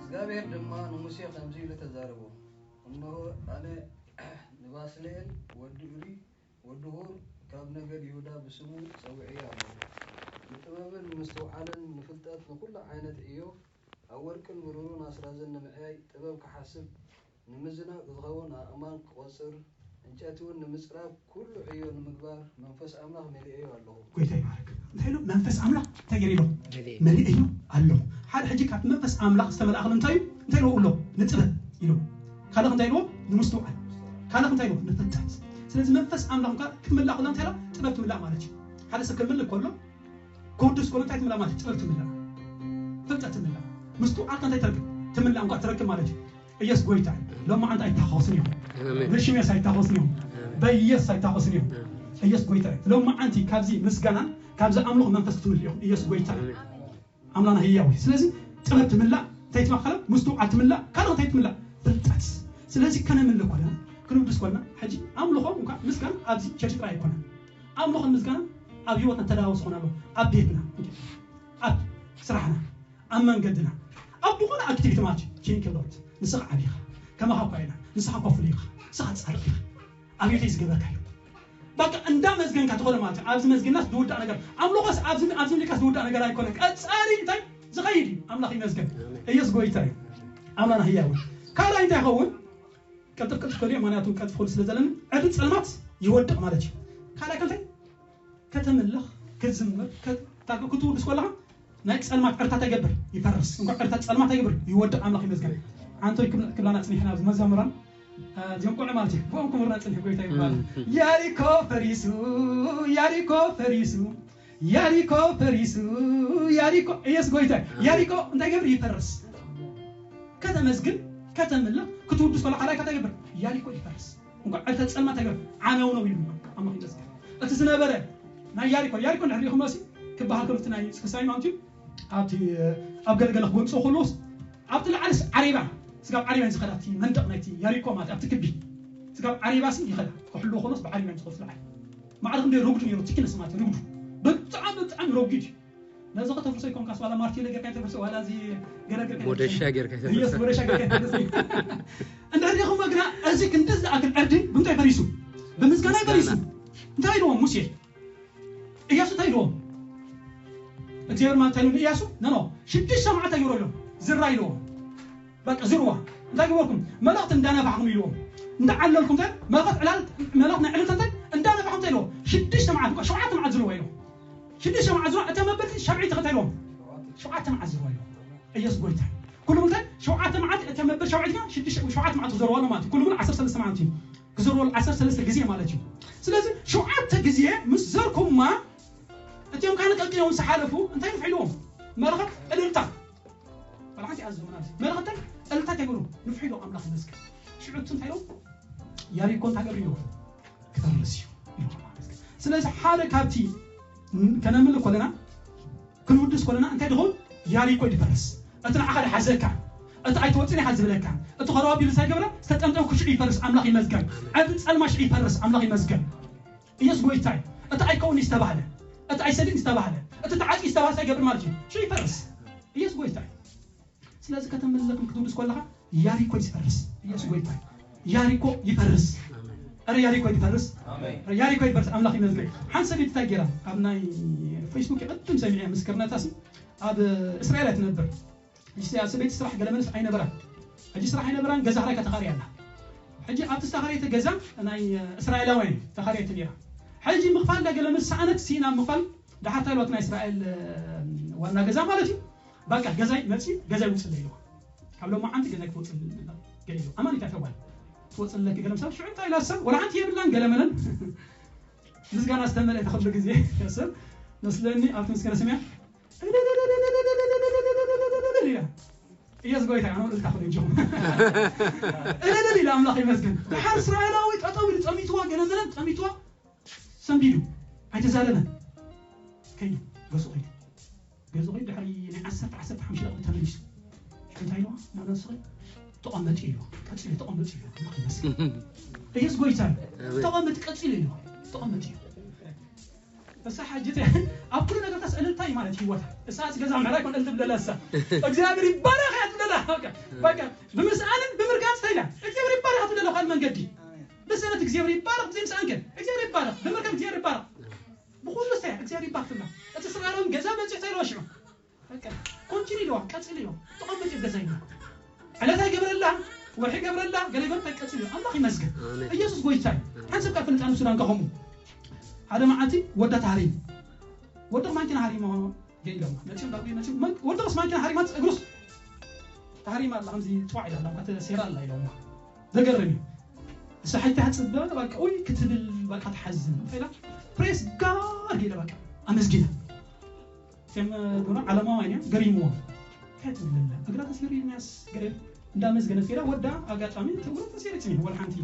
እግዚኣብሔር ድማ ንሙሴ ከምዚ ኢሉ ተዛረቦ እንሆ ኣነ ንባስልኤል ወዲ ኡሪ ወዲ ሁር ካብ ነገድ ይሁዳ ብስሙ ጸዊዐዮ ኣለኹ። ንጥበብን ንምስትውዓልን ንፍልጠት ንኹሉ ዓይነት ዕዮ ኣብ ወርቅን ብሩርን ኣስራዝን ንምዕያይ ጥበብ ክሓስብ ንምዝናቕ ዝኸውን ኣእማን ክቖጽር ዕንጨቲ እውን ንምጽራብ ኩሉ ዕዮ ንምግባር መንፈስ ኣምላኽ መሊኤዮ ኣለኹ። ጎይታ ይባረክ። እንታይ ኢሉ መንፈስ ኣምላኽ እንታይ ገይሩ ኢሉ መሊኤዮ ኣለኹ። ሓደ ሕጂ ካብ መንፈስ ኣምላኽ ዝተመልኣኽሉ እንታይ እዩ እንታይ ኢልዎ ኣሎ ንጥበብ ኢልዎ ካልእ እንታይ ኢልዎ ንምስትውዓል ካልእ እንታይ ኢልዎ ንፍልጠት ስለዚ መንፈስ ኣምላኽ እንኳ ክትምላእ ከሎ እንታይ ኢላ ጥበብ ትምላእ ማለት እዩ ሓደ ሰብ ክምልእ ከሎ ክውድስ ከሎ እንታይ ትምላእ ማለት ጥበብ ትምላእ ፍልጠት ትምላእ ምስትውዓልካ እንታይ ትረክብ ትምላእ እንኳ ትረክብ ማለት እዩ ኢየሱስ ጎይታ እዩ ሎማዓንቲ ኣይተሓኸሱን እዮም ብሽሜስ ኣይተሓኸሱን እዮም በኢየሱስ ኣይተሓኸሱን እዮም ኢየሱስ ጎይታ እዩ ሎማዓንቲ ካብዚ ምስጋናን ካብዚ ኣምልኾ መንፈስ ክትምልኡ ኢኹም ኢየሱስ ጎይታ እዩ ኣምላኽና ህያው እዩ። ስለዚ ጥበብ ትምላእ እንታይ ትማኸለ ምስትውዓል ትምላእ ካልእ እንታይ ትምላእ ፍልጠት። ስለዚ ከነምልኽ ኮና ክንውድስ ኮና ሕጂ ኣምልኾ እንኳ ምስጋና ኣብዚ ቸርች ጥራይ ኣይኮነን። ኣምልኾን ምስጋና ኣብ ህይወትና ተዳውስ ኾና ኣሎ ኣብ ቤትና ኣብ ስራሕና ኣብ መንገድና ኣብ ዝኾነ ኣክቲቪቲ ማለት እዩ። ቴንክ ሎርድ ንስኻ ዓቢኻ ከማኻ እኳ ኢና ንስኻ እኳ ፍሉይ ኢኻ ንስኻ ጻድቕ ኢኻ። ኣብዮተይ ዝገበርካዮ በቃ እንዳመዝገንካ ትኾነ ማለት እዩ ኣብዚ መዝግናስ ዝውዳእ ነገር ኣምልኾስ ኣብዚ ኣብዚ ምልካስ ዝውዳእ ነገር ኣይኮነን ቀጻሊ እንታይ ዝኸይድ እዩ ኣምላኽ ይመስገን ኢየሱስ ጎይታ እዩ ኣምላኽና ህያው ካልኣይ እንታይ ይኸውን ቀልጥፍ ቀልጥፍ ከልዮ ምክንያቱ ቀልጥፍ ክብል ስለ ዘለኒ ዕርዲ ጸልማት ይወድቕ ማለት እዩ ካልኣይ ከልታይ ከተምልኽ ክትዝምር ክትውድስ ከለኻ ናይ ጸልማት ዕርታት ኣይገብር ይፈርስ እንኳ ዕርታት ጸልማት ኣይገብር ይወድቕ ኣምላኽ ይመስገን ኣንቶይ ክብላና ጽኒሕና ኣብዚ መዘምራን ጀንቆዕ ማለት እዩ ብኦም ክምርና ጽኒሕ ጎይታ ይባል ያሪኮ ፈሪሱ ያሪኮ ፈሪሱ ያሪኮ ፈሪሱ ያሪኮ ኢየሱስ ጎይታ ያሪኮ እንታይ ገብር ይፈርስ ከተመስግን፣ ከተምልኽ ክትውድስ ከሎ ካልኣይ እንታይ ይገብር? ያሪኮ ይፈርስ። እንኳዕ ዕርተ ጸልማ እንታይ ይገብር? ዓነውነው ይብል። ኣምላኽ ይመስገን። እቲ ዝነበረ ናይ ያሪኮ ያሪኮ እንድሕር ርኢኹሞ ሲ ክበሃል ከሎ እቲ ናይ ስክሳይ ማውንቲ ኣብቲ ኣብ ገለገለ ክጎንጽ ከሎስ ኣብቲ ላዕሊ ዓሬባ ስጋብ ዓሬባ ዝኸዳ እቲ መንደቕ ናይቲ ያሪኮ ማለት ኣብቲ ክቢ ስጋብ ዓሬባ ሲ ይኸዳ ክሕልዎ ከሎስ ብዓሬባ ዝኸፍት ላዕሊ ማዕረ ክንደይ ረጉድ ነይሩ ቲክነስ ማለት ረጉዱ ብጣዕሚ ብጣዕሚ ረጉድ እዩ። ነዚ ከተፍርሶ ይኮንካስ ዋላ ማርቴሎ ጌርካ ይተፍርሶ ዋላ እዚ ገረገር ሞደሻ ጌርካ ኢየሱስ ይተፍርሶ። ወደሻ ጌርካ ይተፍርሶ። እንድሕር ዲኹም ግና እዚ ክንዲ ዝኣክል ዕርዲ ብምንታይ ፈሪሱ? ብምስጋና ፈሪሱ። እንታይ ኢልዎም ሙሴ? እያሱ እንታይ ኢልዎም? እግዚኣብሔር ማለት እንታይ ኢሉ ንእያሱ? ኖ ኖ ሽዱሽተ መዓልቲ ይሮ ኢሎም ዝራ ኢልዎም። በቃ ዝርዋ እንታይ ገበርኩም? መለኽቲ እንዳነፋሕኩም ኢልዎም እንዳዓለልኩም እንታይ መለኽት ዕላል መለኽት ናይ ዕልልታ እንታይ እንዳነፋሕኩም እንታይ ኢልዎም? ሽዱሽተ መዓልቲ እኮ ሸውዓተ መዓልቲ ዝርዋ ኢልዎም። ሽዱሽተ መዓልቲ ዝርዋ እተ መበልቲ ሸብዒ ተኸተልዎም ሸውዓተ መዓልቲ ዝርዋ ኢልዎም። ኢየሱስ ጎይታ ኩሉ እንታይ ሸውዓተ መዓልቲ እተ መበል ሸብዒ ሸውዓተ መዓልቲ ክዘርዋ ኣሎ ማለት ኩሉ ዓሰርተ ሰለስተ መዓልቲ ክዘርዋ ዓሰርተ ሰለስተ ግዜ ማለት እዩ። ስለዚህ ሸውዓተ ግዜ ምስ ዘርኩማ እቲኦም ካህን ቀልቅሎም ዝሓለፉ እንታይ ንፍዕ ኢልዎም? መለኸት እልልታ። መለኸት ይኣዝዞም ናብዚ። መለኸት እንታይ? እልልታ እንታይ ይገብሩ? ንፍዕ ኢልዎም ኣምላኽ ይመስገን። ሽዑ እቲ እንታይ ኢሎም? ያሪኮ እንታይ ገሩ ኢልዎም? ክፈርስ እዩ ኢልዎም ኣምላኽ ይመስገን። ስለዚ ሓደ ካብቲ ከነምልኽ ከለና ክንውድስ ከለና እንታይ ድኸውን? ያሪኮ ድፈርስ። እቲ ንዓኻ ድሓዘካ፣ እቲ ኣይትወፅን ኢኻ ዝብለካ፣ እቲ ኸረባ ቢሉ እንታይ ገብረ? ዝተጠምጠም ክሽዑ ይፈርስ ኣምላኽ ይመስገን። ዕርዲ ጸልማ ሽዑ ይፈርስ ኣምላኽ ይመስገን። ኢየሱስ ጎይታይ እቲ ኣይከውን ዝተባህለ እቲ ኣይሰድን ዝተባህለ እቲ ተዓፂ ዝተባህለ እንታይ ይገብር ማለት እዩ ሽዑ ይፈርስ ኢየሱስ ጎይታይ ስለዚ ከተመለኽን ክትውድስ ከለኻ ያሪኮ ይፈርስ ኢየሱስ ጎይታይ ያሪኮ ይፈርስ ረ ያሪኮ ይፈርስ ረ ያሪኮ ይፈርስ ኣምላኽ ይመስገን ሓንቲ ሰበይቲ እንታይ ገይራ ኣብ ናይ ፌስቡክ ቅድም ሰሚዐ ምስክርነታ ሲ ኣብ እስራኤል እያ ትነብር ሕጂ እያ ሰበይቲ ስራሕ ገለመለስ ኣይነበራን። ሕጂ ስራሕ ኣይነበራን፣ ገዛ ክራይ ከተኻርያ ኣላ። ሕጂ ኣብቲ ዝተኻረየተ ገዛ ናይ እስራኤላውያን ተኻርየት ነይራ። ሕጂ ምኽፋል ዳ ገለመለስ ሰኣነት ሲና ምኽፋል ዳሓር ታይሏት ናይ እስራኤል ዋና ገዛ ማለት እዩ። በቃ ገዛይ መፂ ገዛይ ውፅለ ኢልዋ። ካብ ሎማዓንቲ ገዛይ ክትወፅል ገለ ኢልዋ። ኣማኒት እያ ተባል ትወፅለኪ ገለመለስ ሽዑ እንታይ ኢላ ሰብ ወላ ሓንቲ የብላን ገለመለን ምስጋና ዝተመልአ ተኸሉ ግዜ ሰብ መስለኒ ኣብቲ ምስጋና ስምያ ኢላ እየስ ጎይታ ኣነ እልልታ ክብሎ ይጀምር እልል ኢላ ኣምላኽ ይመስገን ድሓር እስራኤላዊ ጠጠው ኢሉ ጠሚትዋ ገለመለን ጠሚትዋ ሰንቢዱ ኣይተዛረበን ከይዱ ገዝኡ ከይዱ ገዝኡ ከይዱ ድሕሪ ናይ ዓሰርተ ዓሰርተ ሓሙሽተ ደቂቕ ተመሊሱ እንታይ ኢልዋ ናነስኺ ተቐመጢ ኢልዋ ቀፂሉ ተቐመጢ ኢልዋ ኣምላኽ ይመስገን እየስ ጎይታ ተቐመጢ ቀፂሉ ኢልዋ ተቐመጢ እሳ ሓጅት ኣብ ኩሉ ነገር ተስእልልታ እዩ ማለት ህይወታ እሳ ገዛ ምዕራይ ኮን እልል ብለላ እሳ እግዚኣብሔር ይባረክ እያ ትብለላ በቃ ብምስኣልን ብምርጋፅ ተይላ እግዚኣብሔር ይባረክ ትብለላ ካል መንገዲ ብስእለት እግዚኣብሔር ይባረክ ብዘይ ምስኣን ግን እግዚኣብሔር ይባረክ ብምርጋም እግዚኣብሔር ይባረክ ብኩሉ ሰ እግዚኣብሔር ይባረክ ትብላ እቲ ስራሎም ገዛ በፂሑ ተይለዋ ሽዑ ኮንቲኒ ኢልዋ ቀፅል ኢልዋ ተቐመጥ ገዛ ኢልዋ ዕለት ኣይገብረላ ወርሒ ገብረላ ገለ ይገብር ቀፅል ኢልዋ ኣምላኽ ይመስገን ኢየሱስ ጎይታ ሓንሰብ ካብ ፍልጣን ሱዳን ከኸሙ ሓደ መዓልቲ ወዳ ተሃሪም ወዳ ማንኪና ሃሪሞ ገይሎም መፅኦም ዳጉ መፅኦም ወዳ ስ ማንኪና ሃሪማ እግሩስ ተሃሪማ ኣላ ከምዚ ፅዋዕ ኢላ ኣላ ተሴራ ኣላ ኢሎም ዘገርም እዩ እሳ ሓይታ ፅበ በቃ ኡይ ክትብል በቃ ትሓዝን ኢላ ፕሬስ ጋድ ኢለ በቃ ኣመስጊና ከም ዶና ዓለማውያን እዮም ገሪምዎም እንታይ ትብለና እግራ ተሲሩ ኢልናስ ገለ እንዳመዝገነ ፌራ ወዳ ኣጋጣሚ እግሩ ተሲሩ ጽኒሑ ወላ ሓንቲ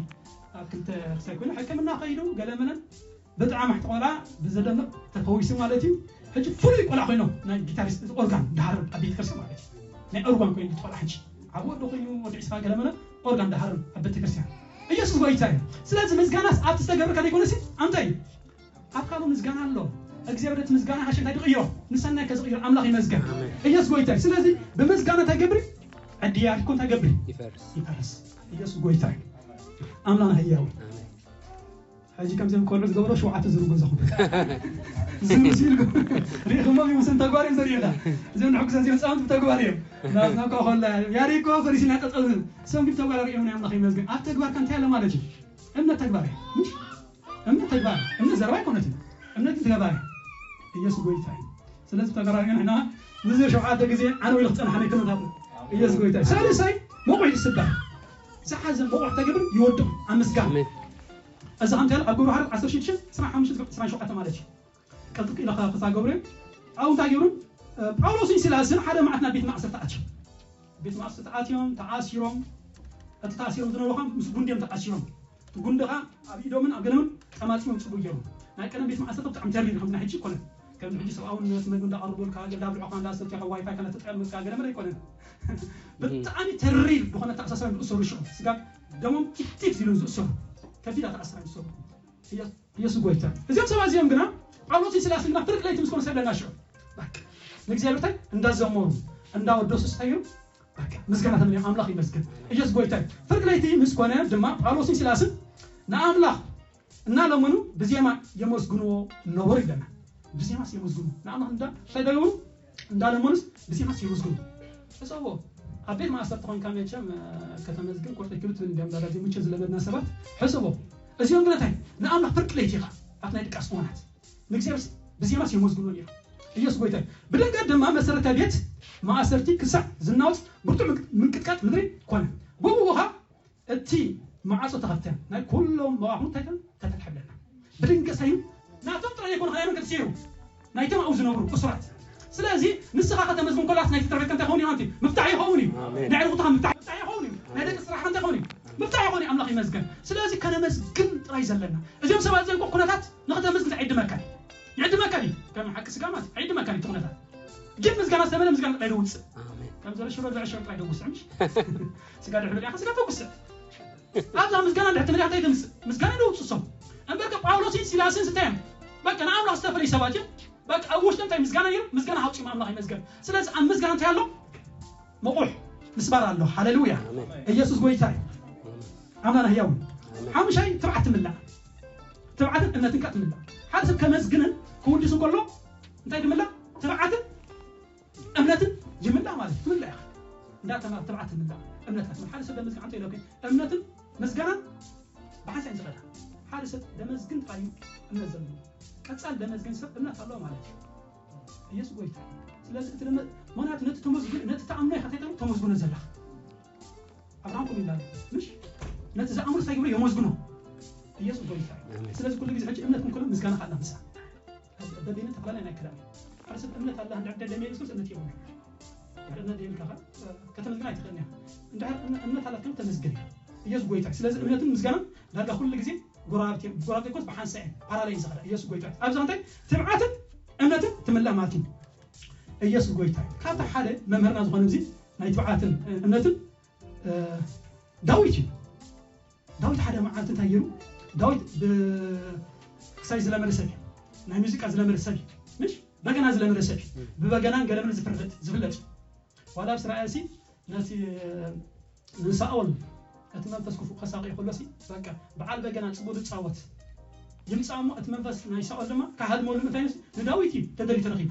ኣብ ክልተ ክሳይ ኮይኑ ሕክምና ከይዱ ገለመለን ብጣዕሚ ሕቲ ቆልዓ ብዘደንቕ ተፈዊሱ ማለት እዩ ሕጂ ፍሉይ ቆልዓ ኮይኖም ናይ ጊታሪስት ኦርጋን ድሃር ኣብ ቤተ ክርስቲያን ማለት እዩ ናይ ኦርጋን ኮይኑ ቆልዓ ሕጂ ዓብ ወዲ ኮይኑ ወዲ ዕስራ ገለመለን ኦርጋን ድሃር ኣብ ቤተ ክርስቲያን ኢየሱስ ጎይታ እዩ ስለዚ ምዝጋናስ ኣብቲ ዝተገብረ ከደይኮነሲ ኣምታይ ኣብ ካልኡ ምስጋና ኣሎ እግዚኣብሔር እቲ ምስጋና ሓሸ እንታይ ድቕይሮ ንሰናይ ከዝቕይሮ ኣምላኽ ይመስገን ኢየሱስ ጎይታ እዩ ስለዚ ብምስጋና እንታይ ገብሪ ዕድያ እኮ እንታይ ገብሪ ይፈርስ ኢየሱስ ጎይታ እዩ ኣምላኽ ህያው ሕጂ ከምዚኦም ቆልዑ ዝገብሮ ሸውዓተ ዝሩ ገዛኹም ዝሩ ሲልኩ ሪኢኹሞ ይመስል ተግባር እዮም ዘርእዩና እዚኦም ንሕጉሰ እዚኦም ህፃውንቲ ብተግባር እዮም ናብናኳ ኮላ ያሪኮ ፈሪሲና ጠጠው ዝብል ሰው ግን ተግባር ሪኦም ናይ ኣምላኽ ይመስገን ኣብ ተግባር ከምታይ ኣለ ማለት እዩ እምነት ተግባር እዩ እምነት ተግባር እምነት ዘረባ ኣይኮነትን እምነት ተግባር ኢየሱስ ጎይታ እዩ ስለዚ ተጋራሪና ንሕና ንዚ ሸውዓተ ግዜ ዓነው ኢሉ ክፀንሓ ናይ ክነታት ኢየሱስ ጎይታ እዩ ሳልሳይ መቑሕ ይስበር ዝሓዘ መቑሕ ተገብር ይወድቕ ኣብ ምስጋና እዚ ከምቲ ኣብ ግብረ ሃሩት ዓሰርተ ሽዱሽተ ዕስራን ሓሙሽተን ዕስራን ሸውዓተን ማለት እዩ ቀልጥፍ ኢለ ክሳገብሩ ኣብኡ እንታይ ገይሩ ጳውሎስን ሲላስን ሓደ መዓት ናብ ቤት ማእሰርቲ ኣትዮም ቤት ማእሰርቲ ኣትዮም ተኣሲሮም። እቲ ተኣሲሮም ዝነበሩ ከዓ ምስ ጉንዲ እዮም ተኣሲሮም። እቲ ጉንዲ ከዓ ኣብ ኢዶምን ኣብ ገለምን ጠማፂሞም ፅቡቅ ገይሮም። ናይ ቀደም ቤት ማእሰርቲ ብጣዕሚ ተሪር ከምዚ ናይ ሕጂ ኣይኮነን። ከምዚ ሕጂ ሰብኣውነት መግቢ እንዳቐርቡልካ ገለ እንዳብልዑካ እንዳሰትኻ ዋይፋይ ከነ ተጠቀምካ ገለ መለ ኣይኮነን። ብጣዕሚ ተሪር ዝኾነ ተኣሳሰቢ ዝእሰሩ ሽዑ ስጋብ ደሞም ቲፍቲፍ ኢሉ ዝእሰሩ ከቢድ ተኣሳሰቢ ዝእሰሩ። ኢየሱስ ጎይታ። እዚኦም ሰባት እዚኦም ግና ጳውሎስን ሲላስን ግና ፍርቂ ለይቲ ምስ ኮኑ ሰብ ለና ሽዑ በቃ ንእግዚኣብሔር እንታይ እንዳዘመሩ እንዳወደሱ ስታዩ በቃ ምስጋና ተመልዮም ኣምላኽ ይመስገን። ኢየሱስ ጎይታ። ፍርቂ ለይቲ ምስ ኮነ ድማ ጳውሎስን ሲላስን ንኣምላኽ እናለመኑ ብዜማ የመስግንዎ ነበሩ ይብለና። ብዜማስ የመስግኑ ንኣምላኽ እንዳ እንታይ ዳገብሩ እንዳለመኑስ ብዜማስ የመስግኑ። ሕሰቦ ኣብ ቤት ማእሰርቲ ተኾንካ መቸም ከተመስግን ኮርጠ ክብት እንዲያም ዳዳ ዜሙቸ ዝለመድና ሰባት ሕሰቦ እዚኦም ግነታይ ንኣምላኽ ፍርቂ ለይቲ ኢኻ ኣብ ናይ ድቃስ እዋናት ንእግዚኣብሔር ብዜማስ የመስግኑ ነይሩ። ኢየሱስ ጎይታ። ብደንገት ድማ መሰረተ ቤት ማእሰርቲ ክሳዕ ዝናወጽ ብርቱዕ ምንቅጥቃጥ ምድሪ ኮነ። ብኡ ኸዓ እቲ መዓጾ ተኸፍተ ናይ ኩሎም መባኹ እንታይ ተተትሐብለና ብድንገት ሳዩ ናቶም ጥራይ ይኮን ኸናይ መንገድ ሲሩ ናይቶም ኣብኡ ዝነብሩ እሱራት። ስለዚ ንስኻ ከተመስግን ኮላስ ናይ ትትረፈካ እንታይ ኸውን እዩ? ኣንቲ ምፍታሕ ይኸውን እዩ። ናይ ዕርቁትኻ ምፍታሕ ምፍታሕ ይኸውን እዩ። ናይ ደቂ ስራሕካ እንታይ ኸውን እዩ? ምፍታሕ ይኸውን እዩ። ኣምላኽ ይመስገን። ስለዚ ከነመስግን ጥራይ ዘለና እዚኦም ሰባት ዘንቆ ኩነታት ንኽተመስግን ኣይድመካን ይዕድመካን እዩ። ከም ሓቂ ስጋማት ኣይድመካን እዩ። ኩነታት ግን ምስጋና ዝተመለ ምስጋና ጥራይ ደውፅእ ከም ዘለ ሽሮ ዘዕሽሮ ጥራይ ደውስዕ ምሽ ስጋ ድሕሪ ኢኻ ስጋ ተውስዕ ኣብዛ ምስጋና እንድሕር ትምልያ እንታይ ተምጽእ? ምስጋና ደውጽሶም። እምበርከ ጳውሎስን ሲላስን ስታዮም በቃ ንኣምላኽ ዝተፈለዩ ሰባት እዮም። በቃ ኣብ ውሽጦም እንታይ ምስጋና ነይሩ? ምስጋና ሃውፂኦም ኣምላኽ ይመስገን። ስለዚ ኣብ ምስጋና እንታይ ኣሎ? መቑሕ ምስባር ኣሎ። ሃሌሉያ። ኢየሱስ ጎይታ እዩ። ኣምላኽና ህያው እዩ። ሓሙሻይ ትብዓት ትምላእ። ትብዓትን እምነትን ከ ትምላእ። ሓደ ሰብ ከመስግንን ክውድስን ከሎ እንታይ ትምላእ? ትብዓትን እምነትን ይምላእ ማለት ትምላእ ኢኻ እንዳተማ ትብዓት ትምላእ እምነት ከትም ሓደ ሰብ ደመስግን ዓንተ ኢለኩ እምነትን ምስጋናን ብሓንሳይ ዝኸዳ ሓደ ሰብ ደመስግን ጥራይ እዩ እምነት ዘለዎ ቀጻል ደመስግን ሰብ እምነት ኣለዎ ማለት እዩ ኢየሱስ ጎይታ ስለዚ እቲ ደመ ምክንያቱ ነቲ ተመስግን ነቲ ተኣምኖ ኢኻ ተይተሉ ተመስግኖ ዘለኻ ኣብርሃም ኩም ይላሉ ምሽ ነቲ ዝኣምኑ እንታይ ግብሩ የመስግኖ ኢየሱስ ጎይታ እዩ ስለዚ ኩሉ ግዜ ሕጂ እምነት ክንከሎ ምስጋና ካላ ምሳ በቤነ ተፈላለየ ናይ ክዳን ሓደ ሰብ እምነት ኣለ እንድሕር ደም የለስኩስ እምነት የብሉ ድሕሪ እምነት የብልካ ከተመስግን ኣይትኽእልን እያ እንድሕር እምነት ኣላትከ ተመስግን ኢየሱስ ጎይታ ስለዚ እምነትን ምስጋናን ዳርጋ ኩሉ ግዜ ጎራብቲ እዮም ጎራብቲ ኮስ ብሓንሳ እዮም ፓራላይ ዝኸዳ ኢየሱስ ጎይታ ኣብዚ እንታይ ትብዓትን እምነትን ትምላእ ማለት እዩ ኢየሱስ ጎይታ ካብቲ ሓደ መምህርና ዝኾነ እዚ ናይ ትብዓትን እምነትን ዳዊት እዩ ዳዊት ሓደ መዓልቲ እንታይ ገይሩ ዳዊት ክሳይ ዝለመደ ሰብ እዩ ናይ ሙዚቃ ዝለመደ ሰብ እዩ ምሽ በገና ዝለመደ ሰብ እዩ ብበገናን ገለምን ዝፍለጥ ዝፍለጥ ዋላ ኣብ እስራኤል ሲ ነቲ ንሳኦል እቲ መንፈስ ክፉእ ከሳቂ ከሎ ሲ በቃ በዓል በገና ጽቡቅ ዝጻወት ይምጻእ እሞ እቲ መንፈስ ናይ ሳኦል ድማ ካሃድመሉ ምንታይ ንዳዊት እዩ ተደልዩ ተረኺቡ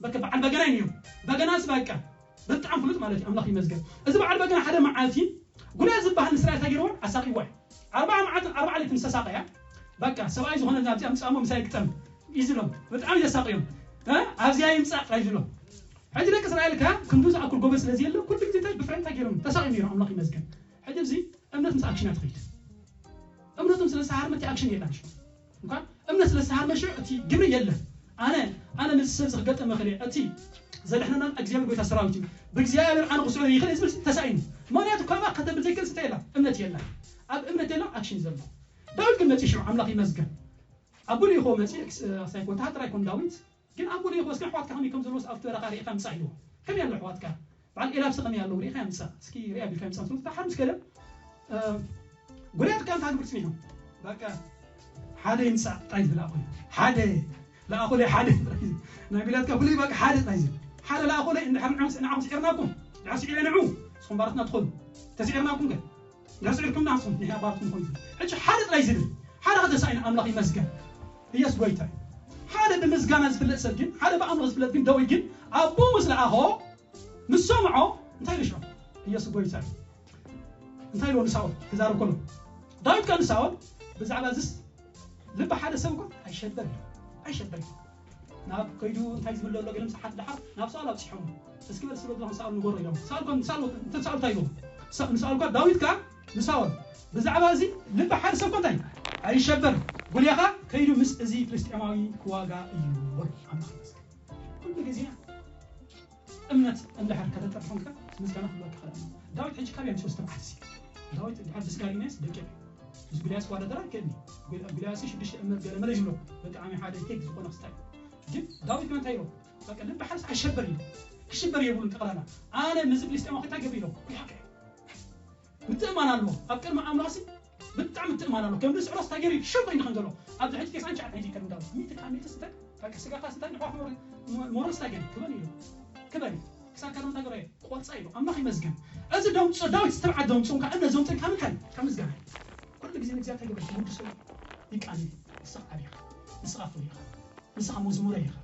በቃ በዓል በገና እዩ በገና ሲ በቃ ብጣዕሚ ፍሉጥ ማለት እዩ ኣምላኽ ይመስገን እዚ በዓል በገና ሓደ መዓልቲ ጉልያድ ዝበሃል ንእስራኤል እንታይ ገይርዎ ኣሳቂዋ እዩ ኣርባዓ መዓልትን ኣርባዓ ለይትን ዝተሳቀያ በቃ ሰብኣይ ዝኾነ ናብዚኣ ምጻሞ ምሳይ ግጠም ይዝሎም ብጣዕሚ ዘሳቅዮም ኣብዚኣ ይምጻእ ጥራይ ዝብሎም ሕጂ ደቂ እስራኤል ከ ክንዱ ዝኣክል ጎበዝ ስለ ዘየለ ኩሉ ግዜ እንታይ ብፍሬን እንታይ ገይሮም ተሳቂዮም ነይሮም ኣምላኽ ይመስገን ሕጂ እዚ እምነት ምስ ኣክሽን እያ ትኸይድ እምነቶም ስለ ዝሰሃርመ እቲ ኣክሽን የላን ሽዑ እንኳን እምነት ስለ ዝሰሃርመ ሽዑ እቲ ግብሪ የለን ኣነ ኣነ ነዚ ሰብ ዝክገጠም እኽእል እየ እቲ ዘድሕነና እግዚኣብሔር ጎይታ ሰራዊት እዩ ብእግዚኣብሔር ኣነ ክስዕሮ ይኽእል ዝብል ተሳኢኑ ምክንያቱ ከምኣ ከተብል ዘይክእል ስተ የላ እምነት የላ ኣብ እምነት የላ ኣክሽን ዘሎ ዳዊት ግን መፂ ሽዑ ኣምላኽ ይመስገን ኣቡ ልኢኾ መፂ ክሳይኮ ወተሃደር ኣይኮን ዳዊት ግን ኣቡ ልኢኾ እስከ ኣሕዋትካ ከመይ ከም ዘለዎስ ኣብቲ በረኻ ርኢኻ ምፃእ ኢልዎ ከመይ ኣሎ ኣሕዋትካ በዓል ኤላብሰ ከመይ ኣለዉ ርኢኻ ምፃእ እስኪ ርኢያ ቢልካ ምፃእ ስለ ተሓር ምስ ከደ ጎልያድ ካ እንታይ ግብር ፅኒሑ በቃ ሓደ ይምፃእ ጣይ ዝብል ኣኹ ሓደ ለኣኹ ላይ ሓደ ናይ ሚላድካ ፍሉይ በቃ ሓደ ጣይ ዝብል ሓደ ለኣኹ ላይ እንድሕር ንዑ ንዓኹም ስዒርናኩም ድሕር ስዒረ ንዑ ንስኹም ባሮትና ትኾኑ ተስዒርናኩም ከ ድሕር ስዒርኩም ንዓኹም ንሕና ባሮት ንኾን ሕጂ ሓደ ጥራይ ዝብል ሓደ ከተሳኢና ኣምላኽ ይመስገን ኢየሱስ ጎይታ ሓደ ብምስጋና ዝፍለጥ ሰብ ግን ሓደ ብኣምልኾ ዝፍለጥ ግን ዳዊት ግን ኣቦ ምስ ለኣኾ ምስ ሰምዖ እንታይ ኢሉ ሽዑ ኢየሱስ ጎይታ እዩ እንታይ ኢልዎ ንሳኦል ክዛረብ ከሎ ዳዊት ከ ንሳኦል ብዛዕባ ዝስ ልቢ ሓደ ሰብ እኮ ኣይሸበር እዩ ኣይሸበር እዩ ናብ ከይዱ እንታይ ዝብል ዘሎ ገለ ምስ ሓት ደሓር ናብ ሳኦል ኣብፂሖም እስኪ በል ስለ ዝለኹም ሳኦል ንገሮ ኢሎም ሳኦል ኮ ንሳኦል እንታይ ኢልዎ ንሳኦል እኳ ዳዊት ከ ንሳኦል ብዛዕባ እዚ ልቢ ሓደ ሰብ ኮንታይ ኣይሸበር ጉልያኻ ከይዱ ምስ እዚ ፍልስጤማዊ ክዋጋ እዩ ኣምላኽ ይመስገን ኩሉ ግዜ እምነት እንድሕር ከተጠርፎም ከ ምስጋና ክብለካ ይኽእል ኣሎ። ዳዊት ሕጂ ካበይ ኣምፅኦ ዝተብዓት እዚ? ዳዊት ድሓር ብስጋ ርኢናዮስ ደቂቕ እዩ። ምስ ጉልያስ ክወዳደር ኣይክእልን እዩ። ጉል- ጉልያስ ሽዱሽተ እምነት ገለ መለ ይብሎ። ብጣዕሚ ሓደ ቴክ ዝኾነ ክስታይ። ግን ዳዊት ግን እንታይ ኢሎ? በቃ ልቢ ሓርስ ኣይሸበር እዩ። ክሽበር የብሉን ጠቕላላ። ኣነ ምስዚ ፍልስጤማዊ እንታይ ገብር ኢሎ? ይሓቀ። ምትእማን ኣለዎ። ኣብ ቅድሚ ኣምላኽሲ ብጣዕሚ ምትእማን ኣለዎ። ከም ንስዕሮ ስታገሪ ሽር ኮይኑ ከም ዘሎ። ኣብዚ ሕጂ ቴስዓን ትሽዓተን ሕጂ ከም እንዳሉ። ሚእቲ ካብ ሚእቲ ስታይ፣ በቃ ስጋኻ ስታይ ንሕዋፍ ሞር- ሞሮን ስታገሪ ክበል እዩ። ክበል እዩ። ክሳብ ከደም ነገር ቆርፃ ኢሉ። ኣምላኽ ይመስገን። እዚ ደምፆ ዳዊት ዝተብዓት ደምፆ እንካ እነ ዘምፅን ካብ ምንታይ? ካብ ምስጋና። ኩሉ ግዜ ንእግዚኣብሔር ተገበሽ ውድሶ ይቃኒ። ንስኻ ዓቢኻ። ንስኻ ፍሉይ ኢኻ። ንስኻ መዝሙረ ኢኻ።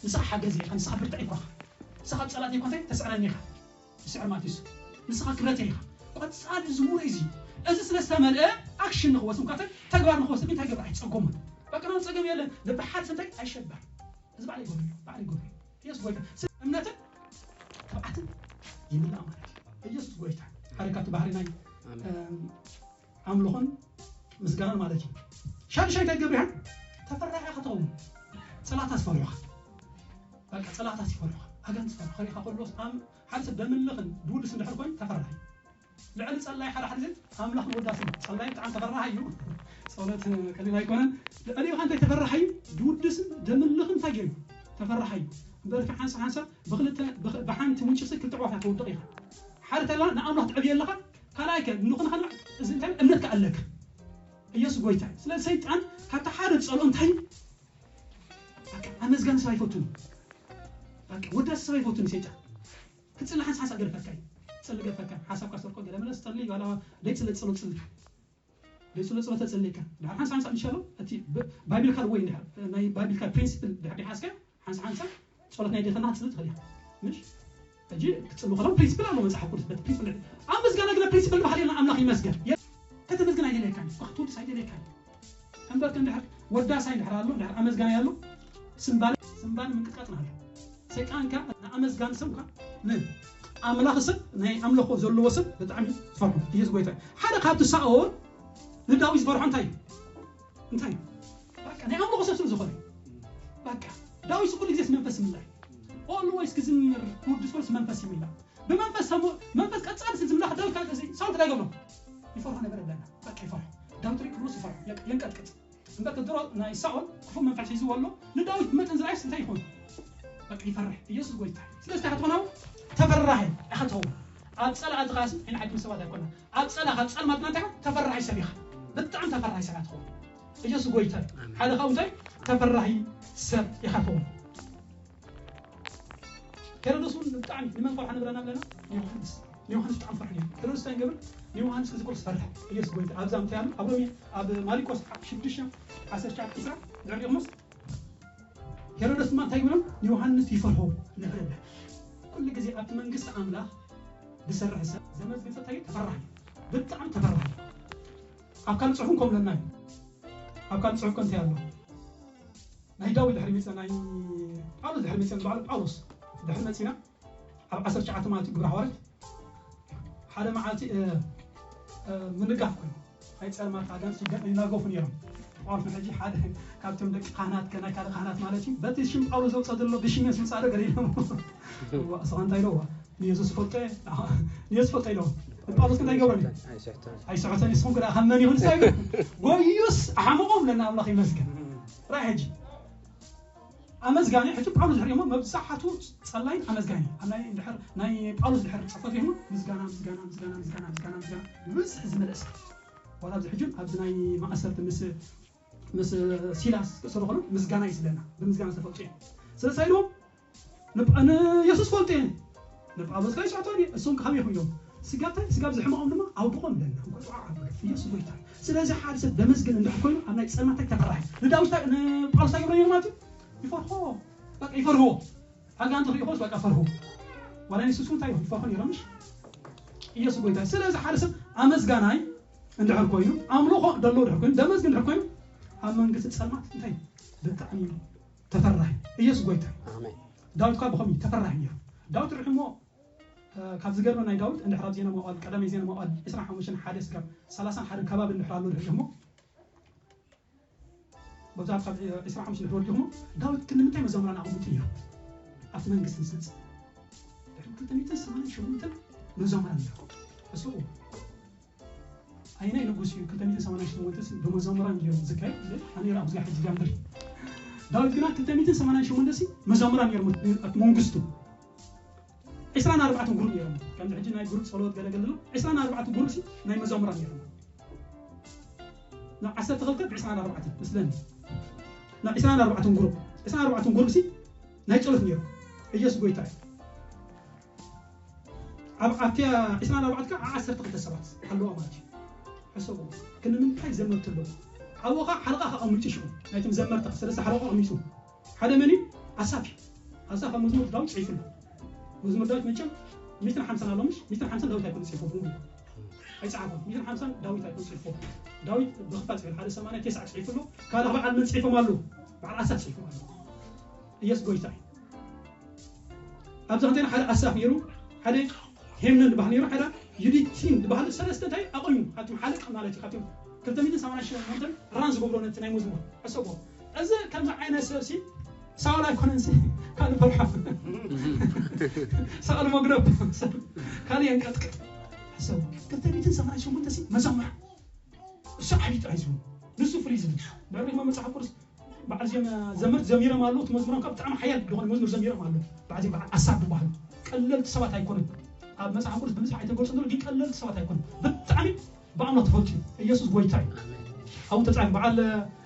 ንስኻ ሓገዝ ኢኻ። ንስኻ ብርታዕ ኢኳ። ንስኻ ኣብ ፀላት ኢኳ እንታይ ተስዕረኒ ኢኻ። ስዕር ማቴዎስ። ንስኻ ክብረተይ ኢኻ። ቆፃሊ ዝሙረ እዚ። እዚ ስለ ዝተመልአ ኣክሽን ንኽወስድ ምካተ ተግባር ንኽወስድ እንታይ ገብር ኣይፀጎምን። በቃ ጸገም የለን። ልቢ ሓርስ እንታይ ኣይሸበር። እዚ ባዕለይ ይገብር። ባዕለይ ይገብር። ኢየሱስ ጎይታ። ስለ እምነትን ትብዓትን ይምላእ ማለት እዩ። ኢየሱስ ጎይታ። ሓደ ካብቲ ባህሪ ናይ ኣሜን። እም፣ ኣምልኾን ምስጋናን ማለት እዩ። ሻድሻይ እንታይ ትገብር ኢኻ? ተፈራሒ ኢኻ ትኸውን። ጸላእታት ይፈርሑኻ። በቃ ጸላእታት ይፈርሑኻ። ኣጋንንቲ ይፈርሑኻ። ሪኢኻ ከሎስ ኣም-፣ ሓደ ሰብ ደምልኽን ድውድስ እንድሕር ኮይኑ ተፈራሒ። ልዕሊ ጸላይ ሓደ ሓደ ሰብ ኣምላኽ ንወዳሲ ጸላይ ብጣዕሚ ተፈራሒ እዩ። ጸሎት ቀሊል ኣይኮነን። ልዕሊ ኢኻ እንታይ ተፈራሒ እዩ? ድውድስን ደምልኽን እንታይ ገይሩ? ተፈራሒ እዩ። እምበር ሓንሳ ሓንሳ ብኽልተ ብኽ-፣ ብሓንቲ ምንጭሲ ክልተ ዕዋፍ ትውድቕ ኢኻ። ሓደ ተላ ንኣምላኽ ትዕብየ ኣለኻ። ካልኣይ ከ ንኹንኻ እዚ እንታይ እምነት ከኣለካ። ኢየሱስ ጎይታ እዩ። ስለዚ ሰይጣን ካብቲ ሓደ ጸሎ እንታይ በቃ ኣመስጋኒ ሰብ ኣይፈቱን። በቃ ወዳሲ ሰብ ኣይፈቱን ሰይጣን። ክትጽሊ ሓንሳ ሓንሳ ገርፈካ እዩ። ጽሊ ገርፈካ። ሓሳብካ ሰርቆ ገለ መለስ ጸሊ ዋላ ደይ ጽለ ጸሎ ጽሊ። ደይ ጽለ ጸሎ ተጸሊካ። ድሓር ሓንሳ ሓንሳ ኢንሻአላህ እቲ ብ-፣ ባይብሊካል ወይ ድሓር ናይ ባይብሊካል ፕሪንሲፕል ድሓር ሓስካ ሓንሳ ሓንሳ ጸሎት ናይ ደፈና ክትጽሊ ትኽእል ኢኻ። ምሽ? ሕጂ ክትጽሊ ከለኹም ፕሪንሲፕል ኣሎ መጽሓፍ ቅዱስ። በቲ ፕሪንሲፕል ኣብ ምስጋና ግና ፕሪንሲፕል ባህል የለን። ኣምላኽ ይመስገን። የ-፣ ከተመስግን ኣይደልየካን። ክትውድስ ኣይደልየካን። እምበር ከም ድሕር ወዳሳይ ድሕር ኣሎ፣ ድሕር ኣመስጋናይ ኣሎ። ስምባል፣ ስምባል ምንቅጥቃጥ ማለት። ሰይጣንካ ንኣመስጋኒ ሰብካ ን-፣ ኣምላኽ ሰብ፣ ናይ ኣምልኾ ዘለዎ ሰብ ብጣዕሚ ዝፈርሑ። ኢየሱስ ጎይታ። ሓደ ካብቲ ሳኦል ንዳዊት ዝፈርሖ እንታይ እዩ? እንታይ እዩ? በቃ ናይ ኣምልኾ ሰብ ስለ ዝኾነ። በቃ ዳዊት ኩሉ ግዜ መንፈስ ይምላእ። ኦልዌይስ ክዝምር፣ ክውድስ ከሎስ መንፈስ ይምላእ። ብመንፈስ ሰሙ-፣ መንፈስ ቀጻሊ ስለ ዝምላኽ ዳዊት ካብ እዚ ሳኦል እንታይ ገብሮ? ይፈርሖ ነበረ ብለና። በቃ ይፈርሖ። ዳዊት ሪኢ ክብሎ ይፈርሖ። የቅ-፣ የንቀጥቅጥ። እምበር ድሮ ናይ ሳኦል ክፉእ መንፈስ ሒዝዎ ኣሎ። ንዳዊት መጠን ዝረኣይስ እንታይ ይኾን? በቃ ይፈርሕ። ኢየሱስ ጎይታ። ስለዚ እንታይ ክትኾን? ተፈራሒ ኢኻ ትኸውን። ኣብ ጸላእትኻስ ንዓዲ ሰባት ኣይኮነን። ኣብ ጸላእኻ፣ ኣብ ጸልማትና እንታይ ኢኻ? ተፈራሒ ሰብ ኢኻ። ብጣዕሚ ተፈራሒ ሰብ ኢኻ ትኸውን። ኢየሱስ ጎይታ። ኣሜን። ሓደ ካብኡ እንታይ? ተፈራሒ ሰብ ኢኻ ትኸውን። ሄሮድስ እውን ብጣዕሚ ንመን ፈርሖ ነበረና ብለና? ንዮሃንስ። ንዮሃንስ ብጣዕሚ ፈርሑ ነይሩ። ሄሮድስ እንታይ ይገብር? ንዮሃንስ ክዝክሮ ዝፈርሕ። ኢየሱስ ጎይታ። ኣብዛ እንታይ ኣሎ? ኣብ ሮሜ፣ ኣብ ማሪቆስ ሽዱሽተ ዓሰርተ ትሽዓተ ዕስራ ንዕሪቑምስ ሄሮደስ ድማ እንታይ ይብሎም? ንዮሃንስ ይፈርሆ ንብረለ። ኩሉ ግዜ ኣብቲ መንግስቲ ኣምላኽ ዝሰርሕ ሰብ ዘመዝግብ ሰብ እንታይ እዩ? ተፈራሂ። ብጣዕሚ ተፈራሂ። ኣብ ካልእ ጽሑፍ ከምለና እዩ። ኣብ ካልእ ጽሑፍ ከምታይ ኣሎ? ናይ ዳዊት ድሕሪ መጸ፣ ናይ ጳውሎስ ድሕሪ መጸ፣ ንባዕሉ ጳውሎስ ድሕሪ መጺና ኣብ ዓሰርተ ትሽዓተ ማለት እዩ ግብረ ሃዋርያት ሓደ መዓልቲ፣ እ፣ እ፣ ምንጋፍ ኮይኑ ናይ ጸልማት ኣጋንንቲ ይገ-፣ ይናገፉ ነይሮም። ጳውሎስ ንሕጂ ሓደ ካብቶም ደቂ ካህናት፣ ከ-፣ ናይ ካልእ ካህናት ማለት እዩ። በቲ ሽም ጳውሎስ ዘውጸእ ዘሎ ብሽመ ዝውጻእ ዶ ገለ ኢሎም። እዋ፣ እስኻ እንታይ ኢለዋ? ንየሱስ ፈልጦ እየ፣ ንየሱስ ፈልጦ ኢሎም። ጳውሎስ እንታይ ይገብሮ ነይሩ? ኣይስሕቶን። ኣይስሕቶን፣ ንስኹም ግዳ ካብ መን ይኹን ሳይሉ ጎዩስ ኣሕምቖም ለና ኣምላኽ ይመስገን። ራይ ሕጂ ኣመዝጋኒ፣ ሕጂ ጳውሎስ ድሕሪ እሞ መብዛሕቱ ጸላይን ኣመዝጋኒ። ኣብ ናይ ድሕር፣ ናይ ጳውሎስ ድሕር ጽፈት እዩ። ምስጋና፣ ምስጋና፣ ምስጋና፣ ምስጋና፣ ምስጋና፣ ምስጋና። ብብዝሒ ዝመልእስ። ዋላ ኣብዚ ሕጂ ኣብዚ ናይ ማእሰርቲ ምስ፣ ምስ ሲላስ ክእሰሩ ከሎ ምስጋና እዩ ዝብለና። ብምስጋና ዝተፈልጡ እዮም። ስለዚ እንታይ ኢልዎም? ንጳ-፣ ንየሱስ ፈልጡ እየ። ንጳውሎስ ከ ኣይስሕቶን እየ። እሶም ከ ከመይ ይኹን እዮም? ስጋብ እንታይ? ስጋብ ዝሕመቖም ድማ ኣውድቖም ይብለና። እንኳ ጥዑ ዓብዱ። ኢየሱስ ጎይታ እዩ። ስለዚ ሓደ ሰብ ደመስግን እንድሕር ኮይኑ ኣብ ናይ ጸልማት ተፈራሒ። ንዳዊት ታ-፣ ንጳውሎስ እንታይ ይገብሮ ነይሩ ማለት እዩ? ይፈርሆ። በቃ ይፈርህዎ። ኣጋንንቲ ክሪእዎስ በቃ ፈርሁ። ዋላ ንሱስ እንታይ ይፈርሁ ነይሮም፣ ምሽ? ኢየሱስ ጎይታ። ስለዚ ሓደ ሰብ ኣመስጋናይ እንድሕር ኮይኑ፣ ኣምልኾ ደሎ እንድሕር ኮይኑ፣ ደመስግን እንድሕር ኮይኑ፣ ኣብ መንግስቲ ጸልማት እንታይ? ብጣዕሚ ተፈራሒ። ኢየሱስ ጎይታ። ኣሜን። ዳዊት እኳ ብኸምኡ ተፈራሒ ነይሩ። ዳዊት ርሕሞ፣ እ፣ ካብ ዝገርመ ናይ ዳዊት እንድሕር ኣብ ዜና መዋዕል፣ ቀዳማይ ዜና መዋዕል ዕስራን ሓሙሽተን ሓደ ስጋብ ሰላሳን ሓደን ከባቢ እንድሕር ኣሎ ድሕር እሞ፣ መብዛሕትኡ ካብ ዕስራን ሓሙሽተን ድሕር ወዲኹሞ፣ ዳዊት ግን ንምንታይ መዘምራን ኣቐሚጡ ነይሩ? ኣብቲ መንግስቲ ምስ መጸ። ድሕሪ ክልተ ሚእትን ሰማንያን ሸሞንተን መዘምራን ነይሮም። ሕሰቡ። ኣይናይ ንጉስ እዩ ክልተ ሚእትን ሰማንያን ሸሞንተ ብመዘምራን ገይሩ ዝካየድ? ኣነ ራ ኣብዚ ሕጂ ጋምብር። ዳዊት ግና ክልተ ሚእትን ሰማንያን ሸሞንተ መዘምራን ነይሮም ኣብቲ መንግስቱ። ዕስራን ኣርባዕተን ግሩፕ ነይሮም። ከምዚ ሕጂ ናይ ግሩፕ ጸሎት ገለ ገለ ኣሎ። ዕስራን ኣርባዕተን ግሩፕ ሲ ናይ መዘምራን ነይሮም። ናብ ዓሰርተ ክልተ ዕስራን ኣርባዕተን መስለኒ። ናብ ዕስራን ኣርባዕተን ግሩፕ፣ ዕስራን ኣርባዕተን ግሩፕ ሲ ናይ ጸሎት ነይሮም። ኢየሱስ ጎይታ እዩ። ኣብ ኣብቲ ዕስራን ኣርባዕተን ከዓ ዓሰርተ ክልተ ሰባት ኣለዋ ማለት እዩ። ሕሰቡ። ክንምንታይ ዘመርቲ ኣለዉ? ኣብኡ ከዓ ሓለቓ ከዓ ኣቐሚጡ ሽዑ። ናይቶም ዘመርቲ ሰለስተ ሓለቓ ኣቐሚጡ። ሓደ መን እዩ? ኣሳፍ እዩ። ኣሳፍ ኣብ መዝሙር ዳዊት ጽሒፉ ኣሎ። መዝሙር ዳዊት መቸም ሚእትን ሓምሳን ኣሎ፣ ምሽ? ሚእትን ሓምሳን ዳዊት ኣይኮነ ጽሒፎ፣ ብምሉኡ ኣይጸሓፎን። ሚእትን ሓምሳን ዳዊት ኣይኮነ ጽሒፎ። ዳዊት ብኽፋል ጽሒፉ፣ ሓደ ሰማንያ ተስዓ ጽሒፉ ኣሎ። ካልእ በዓል መን ጽሒፎም ኣለዉ? በዓል ኣሳፍ ጽሒፎም ኣለዉ። ኢየሱስ ጎይታ እዩ። ኣብዚ ክልቴና ሓደ ኣሳፍ ነይሩ፣ ሓደ ሄምነን ዝበሃል ነይሩ፣ ሓደ ዩዲቲን ዝበሃል ሰለስተ እንታይ ኣቑሙ፣ ካብቶም ሓለቃ ማለት እዩ፣ ካብቶም ክልተ ሚእትን ሰማንያን ሸሞንተ ራን ዝገብሮ ነቲ ናይ መዝሙር። ሕሰቦ። እዚ ከምዚ ዓይነት ሰብ ሲ ሳኦል ኣይኮነን ሲ፣ ካልእ ፈልሓ። ሳኦል መግረብ፣ ካልእ የንቀጥቅጥ። ሕሰቦ። ክልተ ሚእትን ሰማንያን ሸሞንተ ሲ መዘምራን። እሱ ዓብዪ ጥራይ ዝብሉ። ንሱ ፍሉይ ዝብል። ንዕኡ ድማ መጽሓፍ ቅዱስ በዓል ዜማ ዘመርት ዘሚሮም ኣለዉ። እቲ መዝሙሮም ካብ ብጣዕሚ ሓያል ዝኾነ መዝሙር ዘሚሮም ኣለዉ። በዓል ዜማ በዓል ኣሳፍ ዝበሃሉ ቀለልቲ ሰባት ኣይኮኑን። ኣብ መጽሓፍ ቅዱስ ብምስራሕ ኣይተገልጹ እንተሎ ግን ቀለልቲ ሰባት ኣይኮኑን። ብጣዕሚ ብኣምላኽ ተፈልጡ እዮም። ኢየሱስ ጎይታ እዩ። ኣብኡ ተጻሒፉ በዓል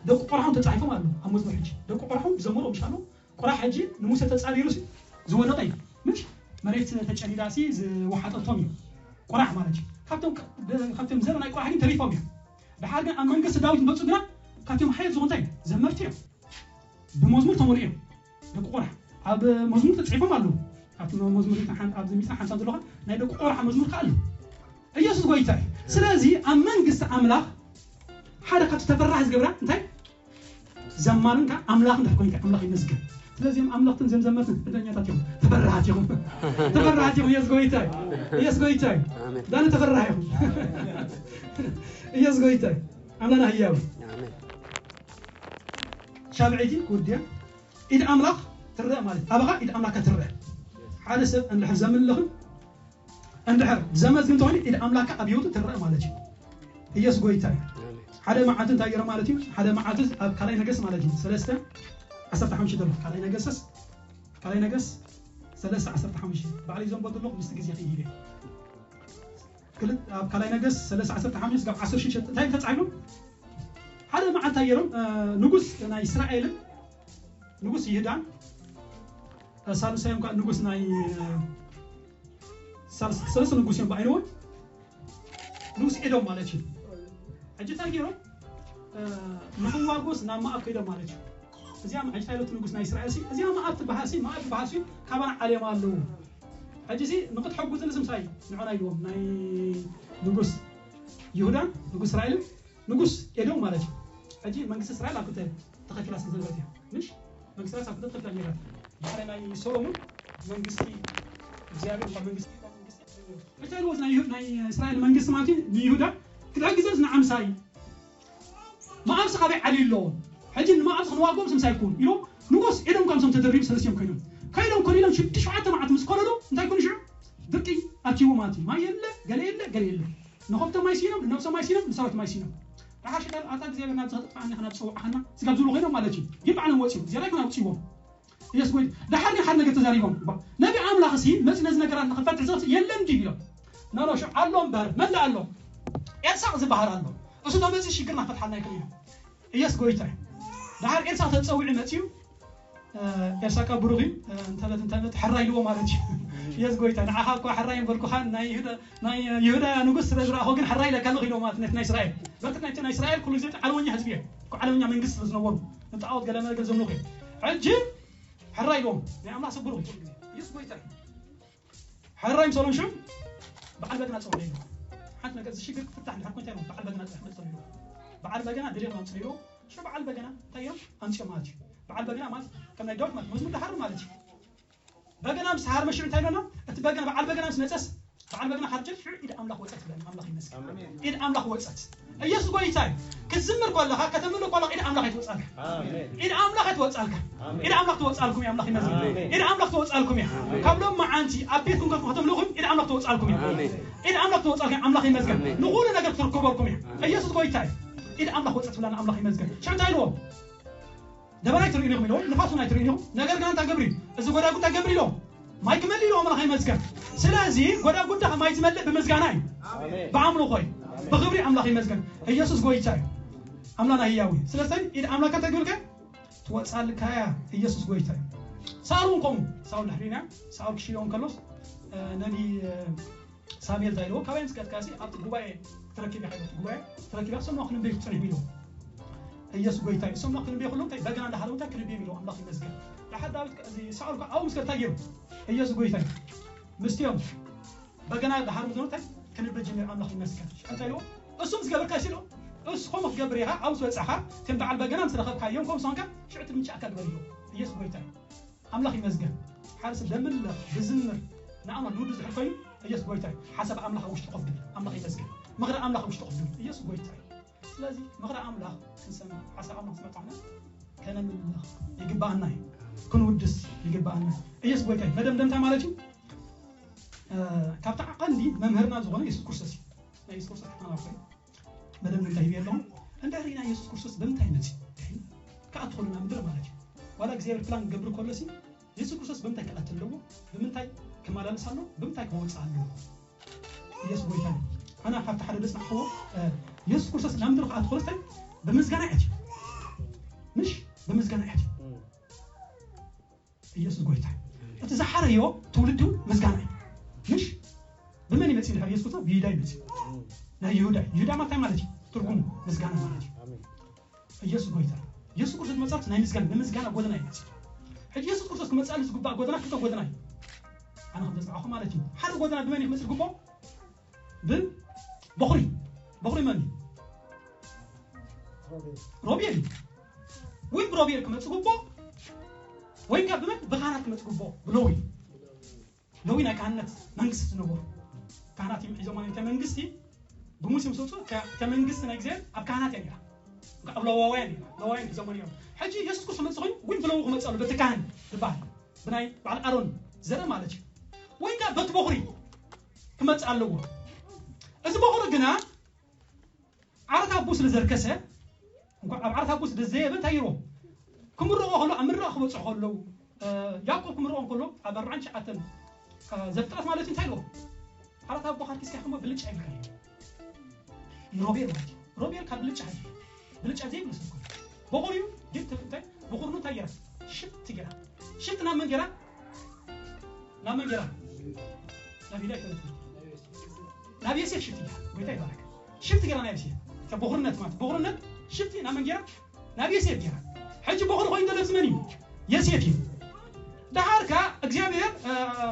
ደቂ ቆርሓ እውን ተጻሒፎም ኣለዉ። ኣብ መዝሙር ሕጂ ደቂ ቆርሓ እውን ዝዘመሩ ምሽ ኣለዉ። ቆራሕ ሕጂ ንሙሴ ተጻሪሩ ሲ ዝወደቐ እዩ። ምሽ መሬት ተጨዲዳ ሲ ዝወሓጠቶም እዩ። ቆራሕ ማለት እዩ። ካብቶም ቅ-፣ ደ-፣ ካብቶም ዘር ናይ ቆራሕ ግን ተሪፎም እዮም። ድሓር ግን ኣብ መንግስቲ ዳዊት መጹ ግና ካብቶም ሓየት ዝኾኑ እንታይ ዘመርቲ እዮም። ብመዝሙር ተመልኡ እዮም። ደቂ ቆራሕ ኣብ መዝሙር ተጽሒፎም ኣለዉ። ኣብቲ መዝሙር ሓን-፣ ኣብዚ ሚእትን ሓምሳን ዘለኻ ናይ ደቂ ቆራሕ መዝሙር ከኣ ኣሎ። ኢየሱስ ጎይታ እዩ። ስለዚ ኣብ መንግስቲ ኣምላኽ ሓደ ካብቲ ተፈራሒ ዝገብራ እንታይ ዘማርን ከኣ ኣምላኽን ድሕር ኮይንካ ኣምላኽ ይመስገን። ስለዚኦም ኣምለኽትን ዘም ዘመርትን ዕድለኛታት እዮም። ተፈራሃት እዮም። ተፈራሃት እዮም። ኢየሱስ ጎይታ እዩ። ኢየሱስ ጎይታ እዩ። ኣሜን። ዳነ ተፈራሃ እዮም። ኢየሱስ ጎይታ እዩ። ኣምላና ህያው እዩ። ኣሜን። ሻብዐይቲ ክውድያ ኢድ ኣምላኽ ትረአ ማለት ኣባኻ ኢድ ኣምላኽ ትረአ። ሓደ ሰብ እንድሕር ዘምን ኣለኽን እንድሕር ዘመት ግን ተኾይኑ ኢድ ኣምላኽ ኣብ ህይወቱ ትረአ ማለት እዩ። ኢየሱስ ጎይታ እዩ። ኣሜን። ሓደ መዓልቲ እንታይ ገይሮም ማለት እዩ? ሓደ መዓልቲ ኣብ ካልኣይ ነገስ ማለት እዩ። ሰለስተ ዓሰርተ ሓሙሽተ ዘሎ ካልኣይ ነገስስ ካልኣይ ነገስ ሰለስተ ዓሰርተ ሓሙሽተ ባዕሉ ይዘንቦ ዘለኹ ምስቲ ግዜ ከይሂበ ክልተ ኣብ ካልኣይ ነገስ ሰለስተ ዓሰርተ ሓሙሽተ ስጋብ ዓሰርተ ሽዱሽተ እንታይ ተጻሒፉ? ሓደ መዓልቲ እንታይ ገይሮም ንጉስ ናይ እስራኤልን ንጉስ ይሁዳን ሳልሳዮም ከዓ ንጉስ ናይ ሳልስ- ሰለስተ ንጉስ እዮም ብዓይነዎም ንጉስ ኤዶም ማለት እዩ። ሕጂ እንታይ ገይሮም ንክዋጎስ ናብ መኣብ ከይዶም ማለት እዩ። እዚኣ ሕጂ እንታይ ኢለቱ ንጉስ ናይ እስራኤል ሲ እዚኣ መኣብ ትበሃል ሲ መኣብ ትበሃል ሲ ካባና ዓሌማ ኣለዉ። ሕጂ ሲ ንክትሐጉዝኒ ስምሳይ ንዕና ኢልዎም ናይ ንጉስ ይሁዳን ንጉስ እስራኤልን ንጉስ ኤዶም ማለት እዩ። ሕጂ መንግስቲ እስራኤል ኣብ ክልተ ተኸፊላ ስለ ዝነበረት እያ። ምሽ መንግስቲ እስራኤል ኣብ ክልተ ተኸፊላ ነይራ። ድሕሪ ናይ ሰሎሞን መንግስቲ እግዚኣብሔር እኳ መንግስቲ መንግስቲ እንታይ ኢልዎ ናይ ይሁ- ናይ እስራኤል መንግስቲ ማለት እዩ ንይሁዳ ክትሕግዘስ ንዓምሳይ መኣብሲ ካበይ ዓሊ ኣለዎ ሕጂ ንመኣብሲ ክንዋጎም ስምሳይ ይኩን ኢሎም ንጉስ ኤዶም ከምሶም ተደሪቡ ሰለስቲኦም ኮይኖም ከይዶም ኮሊሎም ሽዱሽተ ሸውዓተ መዓልቲ ምስ ኮለሉ እንታይ ኩኑ ሽዑ ድርቂ ኣትይዎ ማለት እዩ። ማይ የለ ገለ የለ ገለ የለ ንኸብቶም ማይ ሲኖም ንነብሶም ማይ ሲኖም ንሰራዊት ማይ ሲኖም ደሓር ሽጠል ኣታ እግዚኣብሔር ናብዚ ከጥፍኣና ኢኻ ናብ ዝፀዋዕኻና ስጋብ ዝብሉ ኮይኖም ማለት እዩ። ግን ባዕሎም ወፂኦም እግዚኣብሔር ግን ኣውፅዎም። ኢየሱስ ጎይታ ደሓር ግን ሓደ ነገር ተዛሪቦም ነቢ ኣምላኽ ሲ መፂ ነዚ ነገራት ንኽፈትሕ ዘኽስ የለን ድዩ ኢሎም ናሎ ሽዑ ኣሎ እምበር መላ ኣሎ ኤልሳዕ ዝበሃል ኣሎ እሱ ተመፂ ሽግርና ክፈትሓልና ይኽእል እዩ። ኢየሱስ ጎይታ እዩ። ደሓር ኤልሳዕ ተፀዊዑ መፂኡ ኤልሳዕ ካብ ብሩኽ እዩ እንተለት እንተለት ሕራ ኢልዎ ማለት እዩ። ኢየሱስ ጎይታ ንዓኻ እኳ ሕራ እየ ምበልኩኻ ናይ ይሁዳ ናይ ይሁዳ ንጉስ ስለ ዝረኣኹ ግን ሕራ ኢለካ ኣለኹ ኢልዎ ማለት ነቲ ናይ እስራኤል በርግጥ ናይቲ ናይ እስራኤል ኩሉ ግዜ ዓለመኛ ህዝቢ እዮም። እኮ ዓለመኛ መንግስቲ ስለ ዝነበሩ ንጣዖት ገለ መለ ገለ ዘምልኹ እዮም። ሕጂ ሕራ ኢልዎም ናይ ኣምላኽ ሰብ ብሩኽ እዩ ኩሉ ግዜ ኢየሱስ ጎይታ እዩ። ሕራይ ምሰሎም ሽዑ በዓል በገና ጸውዕ ኢሉ ሓንቲ ነገር እዚ ሽግር ክፍታሕ እንድሕር ኮንታ ኢሎም በዓል በገና ጥራሕ መጽእ ኢሉ በዓል በገና ድሌት ኣምጽእ ኢሉ ሽዑ በዓል በገና እንታይ እዮም ኣምጽኦም ማለት እዩ። በዓል በገና ማለት ከም ናይ ዳዊት ማለት መዝሙር ድሓር ማለት እዩ። በገና ምስ ተሃርመ ሽዑ እንታይ ኢሎና እቲ በገና በዓል በገና ምስ መጸስ በዓል በገና ሓርጀ ሽዑ ኢድ ኣምላኽ ወጸት ይብለና ኣምላኽ ይመስገን። ኢድ ኣምላኽ ወጸት። ኢየሱስ ጎይታ እዩ። ክትዝምር ከለኻ፣ ከተምልኽ ከለኻ ኢድ ኣምላኽ ኣይትወጻልካ። ኢድ ኣምላኽ ኣይትወጻልካ። ኢድ ኣምላኽ ትወጻልኩም እያ። ኣምላኽ ይመስገን። ኢድ ኣምላኽ ትወጻልኩም እያ። ካብ ሎም መዓንቲ ኣብ ቤትኩም ከፍ ከተምልኹም ኢድ ኣምላኽ ትወጻልኩም እያ። ኢድ ኣምላኽ ትወጻልኩም እያ። ኣምላኽ ይመስገን። ንኹሉ ነገር ክትርከበልኩም እያ። ኢየሱስ ጎይታ እዩ። ኢድ ኣምላኽ ወጸት ብላና። ኣምላኽ ይመስገን። ሽዑ እንታይ ኢልዎ? ደበና ኣይትርእዩን ኢኹም ኢልዎም፣ ንፋስ እውን ኣይትርእዩን ኢኹም። ነገር ግን እንታይ ገብር እዩ? እዚ ጎዳጉድ እንታይ ገብር ኢልዎም? ማይ ክመልእ ኢልዎም። ኣምላኽ ይመስገን። ስለዚ ጎዳጉድ ማይ ዝመልእ ብምስጋና እዩ። ብኣምልኾ እዩ። ብኽብሪ ኣምላኽ ይመስገን። ኢየሱስ ጎይታ እዩ። ኣምላኽና ህያው እዩ። ስለዚ ኢድ ኣምላኽ እንታይ ትብልካ? ትወጻልካ እያ። ኢየሱስ ጎይታ እዩ። ሳኦል እውን ከምኡ። ሳኦል ድሕሪና፣ ሳኦል ክሽየው እንከሎስ፣ እ፣ ነቢ፣ እ፣ ሳሙኤል እንታይ ኢልዎ? ካባይ ምስ ከድካሲ ኣብቲ ጉባኤ ክትረክብ ኢኻ ኢልዎ። ጉባኤ ክትረክብ ኢኻ፣ እሶም ክንበይ ክትጽንሑ ኢልዎ። ኢየሱስ ጎይታ እዩ። እሶም ክንበይ ከለዉ እንታይ በገና እንዳሃረሙ እንታይ ክንበዮም ኢልዎ። ኣምላኽ ይመስገን። ድሓር ዳዊት ከ-፣ እዚ ሳኦል ከ ኣብኡ ምስ ከድካ ገይሩ። ኢየሱስ ጎይታ እዩ። ምስቲኦም በገና እንዳሃረሙ ዘሎ እንታይ ክንበ ጀሚሩ። ኣምላኽ ይመስገን። ሽዑ እንታይ ኢልዎ? እሱ ምስ ገበርካ ሲሉ እሱ ከምኡ ክትገብር ኢኻ። ኣብኡ ምስ በጻኻ እቶም በዓል በገና ምስ ረኸብካዮም ከምኡ ሰንካ ሽዑ ትምንጫካ ግበር ኢልዎ። ኢየሱስ ጎይታ እዩ። ኣምላኽ ይመስገን። ሓደ ሰብ ደምልኽ፣ ብዝምር፣ ንኣምላኽ ንውዱ ዝሕል ኮይኑ፣ ኢየሱስ ጎይታ እዩ። ሓሳብ ኣምላኽ ኣብ ውሽጡ ኮፍ ድብል። ኣምላኽ ይመስገን። ምኽሪ ኣምላኽ ኣብ ውሽጡ ኮፍ ድብል። ኢየሱስ ጎይታ እዩ። ስለዚ ምኽሪ ኣምላኽ ክንሰምዕ፣ ሓሳብ ኣምላኽ ክሰምዕ ከለና ከነምልኽ ይግባኣና እዩ። ክንውድስ ይግባኣና እዩ። ኢየሱስ ጎይታ እዩ። መደምደምታ ማለት እዩ። እ፣ ካብቲ ቀንዲ መምህርና ዝኾነ ኢየሱስ ክርስቶስ እዩ። ናይ ኢየሱስ ክርስቶስ ሓና ኮይኑ መደምደምታ ሂበ ኣለኹ። እንድሕሪ ናይ የሱስ ክርስቶስ ብምንታይ መጺኡ? ድሕሪ ክኣቱ ከሎ ናብ ምድሪ ማለት እዩ። ዋላ እግዚኣብሔር ፕላን ክገብር ከሎ ሲ፣ የሱስ ክርስቶስ ብምንታይ ክኣቱ ኣለዎ? ብምንታይ ክመላለስ ኣለዎ? ብምንታይ ክወጽእ ኣለዎ? ኢየሱስ ጎይታ እዩ። ኣና ካብቲ ሓደ ደስ ንዓኽዎ፣ እ፣ የሱስ ክርስቶስ ናብ ምድሪ ክኣቱ ከሎ እንታይ? ብምስጋና ኣትዩ። ምሽ? ብምስጋና ኣትዩ። ኢየሱስ ጎይታ እዩ። እቲ ዝሓረዮ ትውልዲ እውን ምስጋና እዩ። ምሽ? ብመን ይመጽእ ድሕሪ ኢየሱስ ክርስቶስ? ብይሁዳ ይመጽእ። ናይ ይሁዳ፣ ይሁዳ ማለት እንታይ ማለት እዩ? ትርጉሙ ምስጋና ማለት እዩ። ኢየሱስ ጎይታ። ኢየሱስ ክርስቶስ መጻት ናይ ምስጋና፣ ንምስጋና ጎደና ይመጽእ። ሕጂ ኢየሱስ ክርስቶስ ክመጻሉ ዝግባእ ጎደና ክልተ ጎደና እዩ። ኣነ ከም ዘጽናዕኹ ማለት እዩ። ሓደ ጎደና ብመን እዩ ክመጽእ ዝግባኦ? ብበኹሪ። በኹሪ መን እዩ? ሮቤል እዩ። ወይ ብሮቤል ክመጽእ ግቦ፣ ወይ ካብ ብመን? ብካህናት ክመጽእ ግቦ፣ ብለዊ። ለዊ ናይ ካህንነት መንግስቲ ዝነበሩ ካህናት እዮም ሒዞም ማለት። እታ መንግስቲ ብሙሴ ምስ ወፁ፣ እታ መንግስቲ ናይ እግዚኣብሔር ኣብ ካህናት እያ ነይራ። ኣብ ለዋውያን እያ። ለዋውያን ሒዞም እዮም። ሕጂ ኢየሱስ ክርስቶስ ክመጽእ ኮይኑ፣ ወይ ብለዊ ክመጽእ ኣሎ፣ በቲ ካህን ዝበሃል፣ ብናይ በዓል ኣሮን ዘርኢ ማለት እዩ። ወይ ከዓ በቲ በኹሪ ክመጽእ ኣለዎ። እዚ በኹሪ ግና ዓራት ኣቦ ስለ ዘርከሰ፣ እንኳዕ ኣብ ዓራት ኣቦ ስለ ዘየበ እንታይ ይብሎ? ክምርቖ ከሎ፣ ኣብ ምርቓ ክበጽሑ ከለዉ፣ እ፣ ያዕቆብ ክምርቖም ከሎ፣ ኣብ ኣርባዓን ትሽዓተን፣ እ፣ ዘፍጥረት ማለት እዩ፣ እንታይ ይብሎ? ዓራት ኣቦ ካርኪስካ ከሞ ብልጫ ይብልካ እዩ። ንሮቤል ማለት እዩ። ሮቤል ካብ ብልጫ ሃዲሙ። ብልጫ ዘይብሉ ሰብ ኮይኑ። በኹር እዩ፣ ግን ተ-፣ እንታይ? በኹርኑ እንታይ ገይራ? ሽፍት ገይራ። ሽፍት ናብ መን ገይራ? ናብ መን ገይራ? ናብ ይሁዳ ኣይኮነትን። ናብ ዮሴፍ ሽፍት ገይራ። ጎይታ ይባረክ። ሽፍት ገይራ ናብ ዮሴፍ። ካብ በኹርነት ማለት፣ በኹርነት ሽፍት ናብ መን ገይራ? ናብ ዮሴፍ ገይራ። ሕጂ በኹር ኮይኑ ዘሎ እዚ መን እዩ? ዮሴፍ እዩ። ደሓር ከኣ እግዚኣብሔር፣ እ፣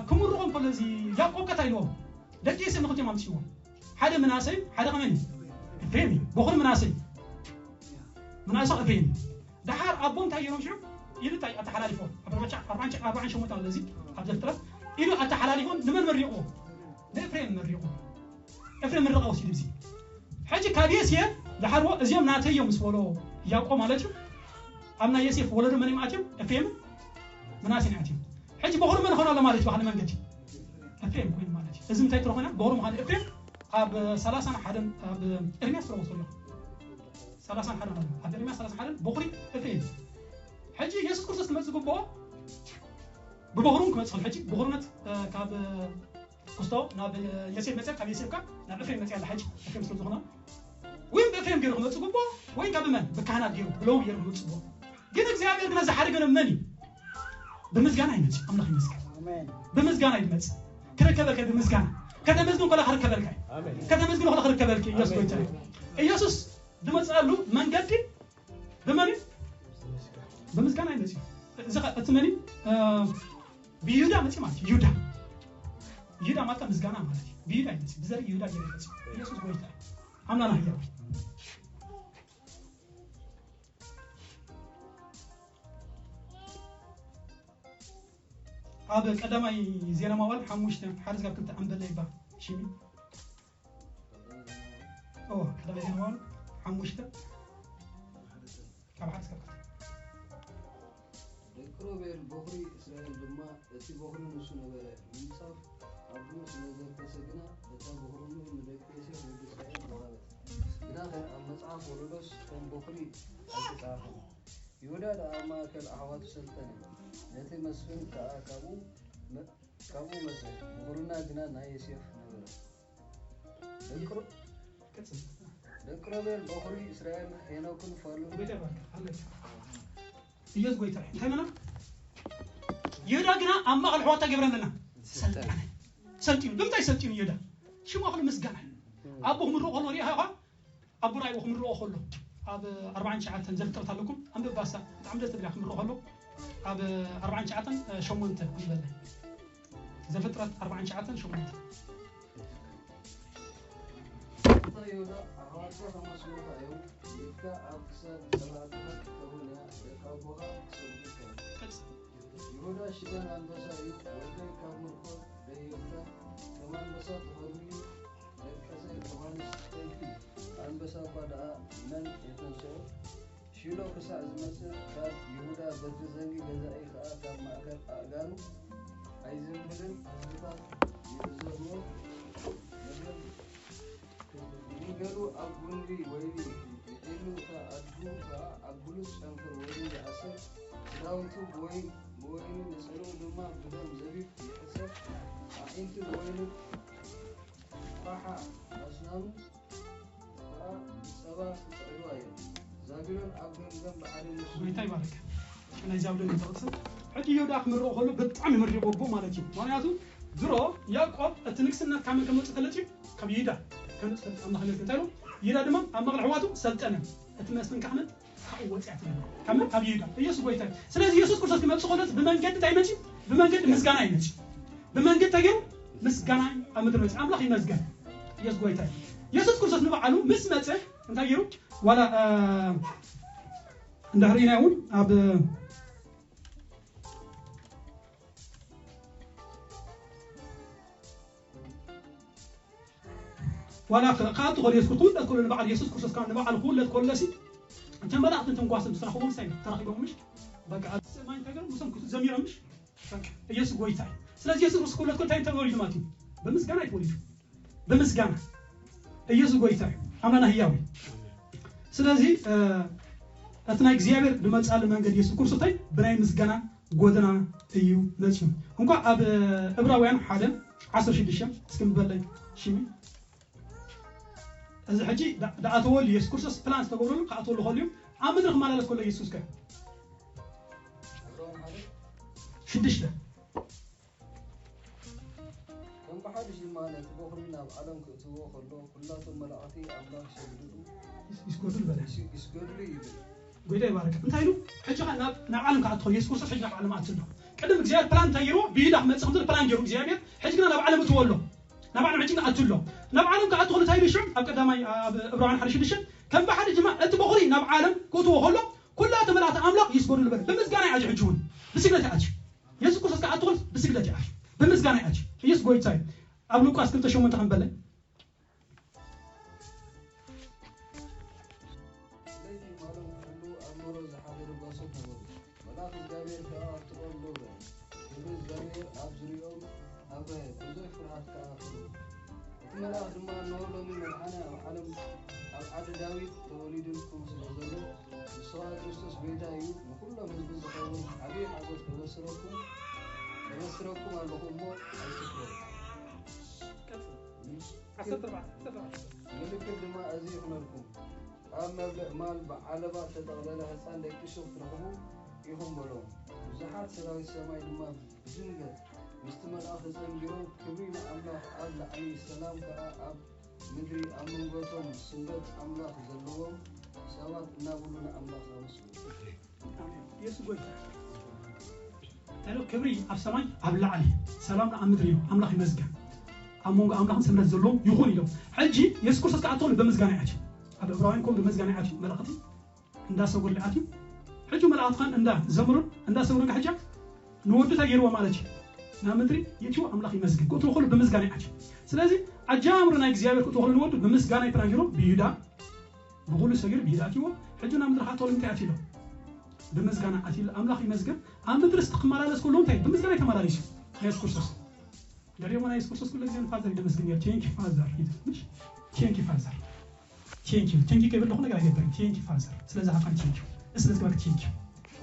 ክምርቖም ከሎ እዚ ያዕቆብ ከ እንታይ ኢልዎም? ደቂ ዮሴፍ ንኽልቲኦም ኣምጽእዎም። ሓደ ምናሴ፣ ሓደ ከመን እዩ? ኤፍሬም እዩ። በኹር ምናሴ እዩ። ምናሴ ኤፍሬም እዩ። ደሓር ኣቦ እንታይ ገይሮም ሽዑ? ኢሉ እንታይ ኣተሓላሊፎም? ኣብ ኣርባዕተ፣ ኣርባዕተ፣ ኣርባዕተ ሸሞንተ ኣሎ እዚ ኣብ ዘፍጥረት። ኢሉ ኣተሓላሊፎም ንመን መሪቕዎ? ንኤፍሬም መሪቕዎ። ኤፍሬም ምርቓ ወሲዱ እዚ። ሕጂ ካብ ዮሴፍ ዝሓርዎ እዚኦም ናተይ እዮም ምስ በሎ ያዕቆብ ማለት እዩ። ኣብ ናይ ዮሴፍ ወለዶ መን እዮም ኣትዮም? ኤፍሬምን ምናሴን ኣትዮም። ሕጂ በኹሪ መን ኾነ ኣሎ ማለት እዩ? ባህሊ መንገዲ ኤፍሬም ኮይኑ ማለት እዩ። እዚ እንታይ ትረኾና? በኹሪ ምዃኑ ኤፍሬም ኣብ ሰላሳን ሓደን ኣብ ኤርምያስ ትረኽቦ ትኽእሉ ኢኹም። ሰላሳን ሓደን ኣሎ። ኣብ ኤርምያስ ሰላሳን ሓደን በኹሪ ኤፍሬም። ሕጂ የሱስ ክርስቶስ ክመጽእ ዝግብኦ ብበኹሩን ክመጽእ ይኽእል። ሕጂ በኹርነት፣ እ፣ ካብ፣ እ፣ ክስቶ ናብ፣ እ፣ ዮሴፍ መጽያ፣ ካብ ዮሴፍ ካብ ናብ ኤፍሬም መጽያ ኣላ። ሕጂ ኤፍሬም ስለ ዝኾነ ወይ ብኤፍሬም ገይሩ ክመጽእ ዝግብኦ ወይ ካብ መን? ብካህናት ገይሩ፣ ብለዊ ገይሩ ክመጽእ ዝግብኦ። ግን እግዚኣብሔር ግና ዝሓደገ መን እዩ? ብምስጋና ይመጽእ። ኣምላኽ ይመስገን። ኣሜን። ብምስጋና ይመጽእ። ክርከበልካ እዩ ብምስጋና። ከተመስግን ከለኻ ክርከበልካ እዩ። ኣሜን። ከተመስግን ከለኻ ክርከበልካ እዩ። ኢየሱስ ኣሜን። ጎይታ እዩ። ኢየሱስ ዝመጽኣሉ መንገዲ ብመን እዩ? ብምስጋና ይመጽእ። እዚ ኸ-፣ እቲ መን እዩ? እ፣ ብይሁዳ መጽእ ማለት እዩ። ይሁዳ። ይሁዳ ማለት ምስጋና ማለት እዩ። ብይሁዳ ይመጽእ። ብዘርኢ ይሁዳ ገይሩ ይመጽእ። ኢየሱስ ጎይታ እዩ። ኣምላኽና ህያው እዩ። ኣብ ቀዳማይ ዜና መዋዕል ሓሙሽተ፣ ሓደ ስጋብ ክልተ ኣንበለ ይባ ሽሚ። ኦ ቀዳማይ ዜና መዋዕል ሓሙሽተ ካብ ሓደ እስከ ኣርባዕተ። ደቂ ሮቤል በኹሪ እስራኤል ድማ፣ እቲ በኹሪ ንሱ ነበረ። ምንጻፍ ኣቦኡ ስለ ዘርከሰ ግና፣ እታ በኹርንኡ ንደቂ ዮሴፍ ወዲ እስራኤል ወሃበት። ግናኸ ኣብ መጽሓፍ ወለዶስ ከም በኹሪ ኣይተጻሕፈን። ይሁዳ ደኣ ኣብ ማእከል ኣሕዋቱ ሰልጠነ፣ ነቲ መስፍን ከኣ ካብኡ መ-፣ ካብኡ መጸ። በኹርና ግና ናይ ዮሴፍ ነበረ። ደቂ ሮ-፣ ቀጽል። ደቂ ሮቤል በኹሪ እስራኤል ሄኖክን ፋሉን። ጎይታ ይባርክ። ሃሌሉያ። ኢየሱስ ጎይታ እዩ። እንታይ መና? ይሁዳ ግና ኣብ ማእከል ኣሕዋቱ ገብረ መና ሰልጠነ። ሰልጢኑ። ብምንታይ ሰልጢኑ ይሁዳ? ሽሙ ኣኽሉ ምስጋና እዩ። ኣቦ ክምርቆ ከሎ ሪኢኻ ኢኻ? ኣቦ ራእይዎ ክምርቆ ከሎ ኣብ ኣርባዓን ትሽዓተን ዘፍጥረት ኣለኩም። ኣንብብ ባሳ። ብጣዕሚ ደስ ትብል እያ ክምርቆ ከሎ። ኣብ ኣርባዓን ትሽዓተን ሸሞንተ ይበል። ዘፍጥረት ኣርባዓን ትሽዓተን ሸሞንተ። ኣንታ ይሁዳ፣ ኣሕዋትካ ከመስግኑኻ እዮም፣ ቤትካ ኣብ ክሳድ ጸላእትኻ ክትከውን እያ፣ ደቂ ኣቦኻ ክሰግዱልካ እዮም። ይሁዳ ሽደን ኣንበሳ እዩ፣ ወደይ ካብ ምርኮ ደየብካ፣ ከም ኣንበሳ ተኸሉ እዩ፣ ደቀሰይ ከም ኣንስተይቲ ኣንበሳ እኳ ደኣ መን የተንስኦ? ሺሎ ክሳዕ ዝመጽእ ካብ ይሁዳ በትሪ ዘንጊ ገዛኢ ኸኣ ካብ ማእከል ኣእጋሩ ኣይዝንብልን። ህዝብታት ይእዘዝዎ፣ መገድ ይንገዱ ኣብ ጉንዲ ወይኒ ይዒሉ፣ እታ ኣድጉ ኸኣ ኣብ ብሉጽ ጨንፈር ወይኒ ይዓስር። ክዳውንቱ ብወይን፣ ብወይኒ፣ ነጸልኡ ድማ ብደም ዘቢብ ይሕጸብ። ኣዒንቱ ብወይኒ ፋሓ፣ ኣስናኑ ጸባ ክጽዕድዋ እዮም። ዛቢሎን ኣብ ገምገም ባሕሪ ንሱ። ጎይታ ይባርክ። ናይ ዛቢሎን ዝጠቕስ ሕጂ ይሁዳ ክምርቆ ከሎ ብጣዕሚ መሪቆ ኣቦ ማለት እዩ። ምኽንያቱ ድሮ ያዕቆብ እቲ ንግስነት ካብ መን ከም ዝመጽእ ፈለጥ እዩ? ካብ ይሁዳ ከም ዝመጽእ ፈለጥ። ኣምላኽ ይመስገን። እንታይ ኢሉ? ይሁዳ ድማ ኣብ ማእከል ኣሕዋቱ ሰልጠነ። እቲ መስፍን ካህናት ካብኡ ወጽያ ትብል። ካብ መን? ካብ ይሁዳ። ኢየሱስ ጎይታ እዩ። ስለዚ ኢየሱስ ክርስቶስ ክመጽእ ከሎ ብመንገዲ እንታይ ይመጽእ? ብመንገዲ ምስጋና ይመጽእ። ብመንገዲ እንታይ ገይሩ? ምስጋና ኣብ ምድሪ መጽእ። ኣምላኽ ይመስገን። ኢየሱስ ጎይታ እዩ። ኢየሱስ ክርስቶስ ንባዕሉ ምስ መጸ እንታይ ገይሩ? ዋላ፣ እ፣ እንድሕር ርኢና እውን ኣብ ዋላ ከ-፣ ክኣቱ ከሎ ኢየሱስ ክርስቶስ ክውለድ ከሎ ንበዓል ኢየሱስ ክርስቶስ ካብ ንበዓል ክውለድ ከሎ ሲ፣ እቶም መላእኽትን እቶም ጓስን ምስ ረኸቦም እንታይ ተራኺቦም ምሽ? በቃ፣ ኣብ ሰማይ እንታይ ገይሮም? ምስኦም ክቱ-፣ ዘሚሮም ምሽ? በቃ፣ ኢየሱስ ጎይታ እዩ። ስለዚ ኢየሱስ ክርስቶስ ክውለድ ከሎ እንታይ ተወሊዱ ማለት እዩ? ብምስጋና እዩ ተወሊዱ። ብምስጋና። ኢየሱስ ጎይታ እዩ። ኣምላኽና ህያው እዩ። ስለዚ፣ እ፣ እቲ ናይ እግዚኣብሔር ዝመጽኣሉ መንገዲ ኢየሱስ ክርስቶስ እንታይ? ብናይ ምስጋና ጎደና እዩ መጺኡ። እንኳ ኣብ ዕብራውያን ሓደ ዓሰርተ ሽዱሽተ እስኪ ንበለይ ሽሚ። እዚ ሕጂ ዳ-፣ ዳኣተወሉ ኢየሱስ ክርስቶስ ፕላን ዝተገብረሉ ክኣተወሉ ከሎ እዩ። ኣብ ምድሪ ክመላለስ ከሎ ኢየሱስ ከ? ዕብራውያን ሓደ ሽዱሽተ። ከም ብሓድሽ ድማ ነቲ በኹሪ ናብ ዓለም ክእትዎ ከሎ፣ ኩላቶም መላእኽቲ ኣምላኽ ይሰግድሉ፣ ይስ-፣ ይስገዱሉ በለ። ይስ-፣ ይስገዱሉ ይብል። ጎይታ ይባርክ። እንታይ ኢሉ? ሕጂ ኸ ናብ፣ ናብ ዓለም ክኣቱ ከሎ፣ ኢየሱስ ክርስቶስ ሕጂ ናብ ዓለም ኣትሎ። ቅድም እግዚኣብሔር ፕላን እንታይ ገይርዎ? ብይሁዳ ክመጽእ ከም ዘሎ ፕላን ገይሩ እግዚኣብሔር፣ ሕጂ ግና ናብ ዓለም እትዎ ኣሎ። ናብ ዓለም ሕጂ ግና ኣትሎ። ናብ ዓለም ክኣቱ ከሎ እንታይ ኢሉ ሽዑ? ኣብ ቀዳማይ፣ ኣብ ዕብራውያን ሓደ ሽዱሽተ፣ ከም ብሓድሽ ድማ እቲ በኹሪ ናብ ዓለም ክእትዎ ከሎ፣ ኩላቶም መላእኽቲ ኣምላኽ ይስገዱሉ በለ። ብምስጋና ይኣትዩ ሕጂ እውን። ብስግደት ይኣትዩ። ኢየሱስ ክርስቶስ ክኣቱ ከሎ ብስግደት ይኣትዩ። ብምስጋና ይኣትዩ። ኢየሱስ ጎይታ እዩ። ኣብ ሉቃስ ክልተ ሸሞንተ ከም በለ። ለይቲ ማሎም ኩሉ ኣብ መሮ ዝሓደሩ ጓሶት ነበሩ። መልኣኽ እግዚኣብሔር ከኣ ኣብቲ ቆም ደው በለ። ክብሪ እግዚኣብሔር ኣብ ዙርያኦም ኣብርሀ፣ ብዙሕ ፍርሃት ከኣ ፈርሁ። እቲ መልኣኽ ድማ፣ እንሆ፣ ሎሚ መድሓኒ ኣብ ዓለም፣ ኣብ ዓዲ ዳዊት ተወሊዱልኩም ስለ ዘሎ፣ ንሱ ኸኣ ክርስቶስ ጐይታ እዩ። ንኹሎም ህዝቢ ዝኸውን ዓብዪ ሓጎስ ከበስረኩም፣ ከበስረኩም ኣለኹ እሞ ኣይትፍርሁ። ቀጽል። ዓሰርተ ኣርባዕተ፣ ዓሰርተ ኣርባዕተ። ምልክት ድማ እዚ ይኹነልኩም፣ ኣብ መብልዕ ማል ብዓለባ እተጠቕለለ ህጻን ደቂሱ ክትረኽቡ ኢኹም በሎም። ብዙሓት ሰራዊት ሰማይ ድማ ብድንገት ምስቲ መልኣኽ ተጸንቢሮም፣ ክብሪ ንኣምላኽ ኣብ ላዕሊ፣ ሰላም ከኣ ኣብ ምድሪ፣ ኣብ መንጎቶም ስምረት ኣምላኽ ዘለዎም ሰባት እናበሉ ንኣምላኽ ኣመስግኑ። ኣሜን። ኢየሱስ ጎይታ። እንታይ ኢሉ? ክብሪ ኣብ ሰማይ ኣብ ላዕሊ፣ ሰላም ኣብ ምድሪ እዩ። ኣምላኽ ይመስገን። ኣብ መንጎ ኣምላኽን ስምረት ዘለዎም ይኹን ኢሎም። ሕጂ ኢየሱስ ክርስቶስ ክኣትወሉ ብምስጋና ይኣትዩ። ኣብ ዕብራውያን ኮም ብምስጋና ይኣትዩ። መላእኽቲ እንዳሰገዱ ይኣትዩ። ሕጂ መላእኽቲ ኸን እንዳዘምሩን እንዳሰገዱን ሕጂ ንወዱ እንታይ ገይርዎ ማለት እዩ? ናብ ምድሪ የእትይዎ ኣምላኽ ይመስገን። ክእትዎ ከሎ ብምስጋና ይኣትዩ። ስለዚ ኣጀማምሮ ናይ እግዚኣብሔር ክትወክሉ ንወዱ ብምስጋና ይተናጊሮ ብይሁዳ ብኹሉ ሰጊር ብይሁዳ ኣትዎ። ሕጂ ናብ ምድሪ ሃተወሉ እንታይ ኣትሎ? ብምስጋና ኣትሎ። ኣምላኽ ይመስገን። ኣብ ምድሪ ስትክመላለስ ኩሉ እንታይ ብምስጋና ይተመላለሱ። ኢየሱስ ክርስቶስ ደሪሞ ናይ ኢየሱስ ክርስቶስ ኩሉ ግዜ ንፋዘር ይደመስግን እየ። ቴንኪ ፋዘር ይብል። ምሽ ቴንኪ ፋዘር ቴንኪ ቴንኪ ከይብል ለኹ ነገር ኣይገብርን። ቴንኪ ፋዘር ስለዚ ሃፋን ቴንኪ ስለዚ ግባክ ቴንኪ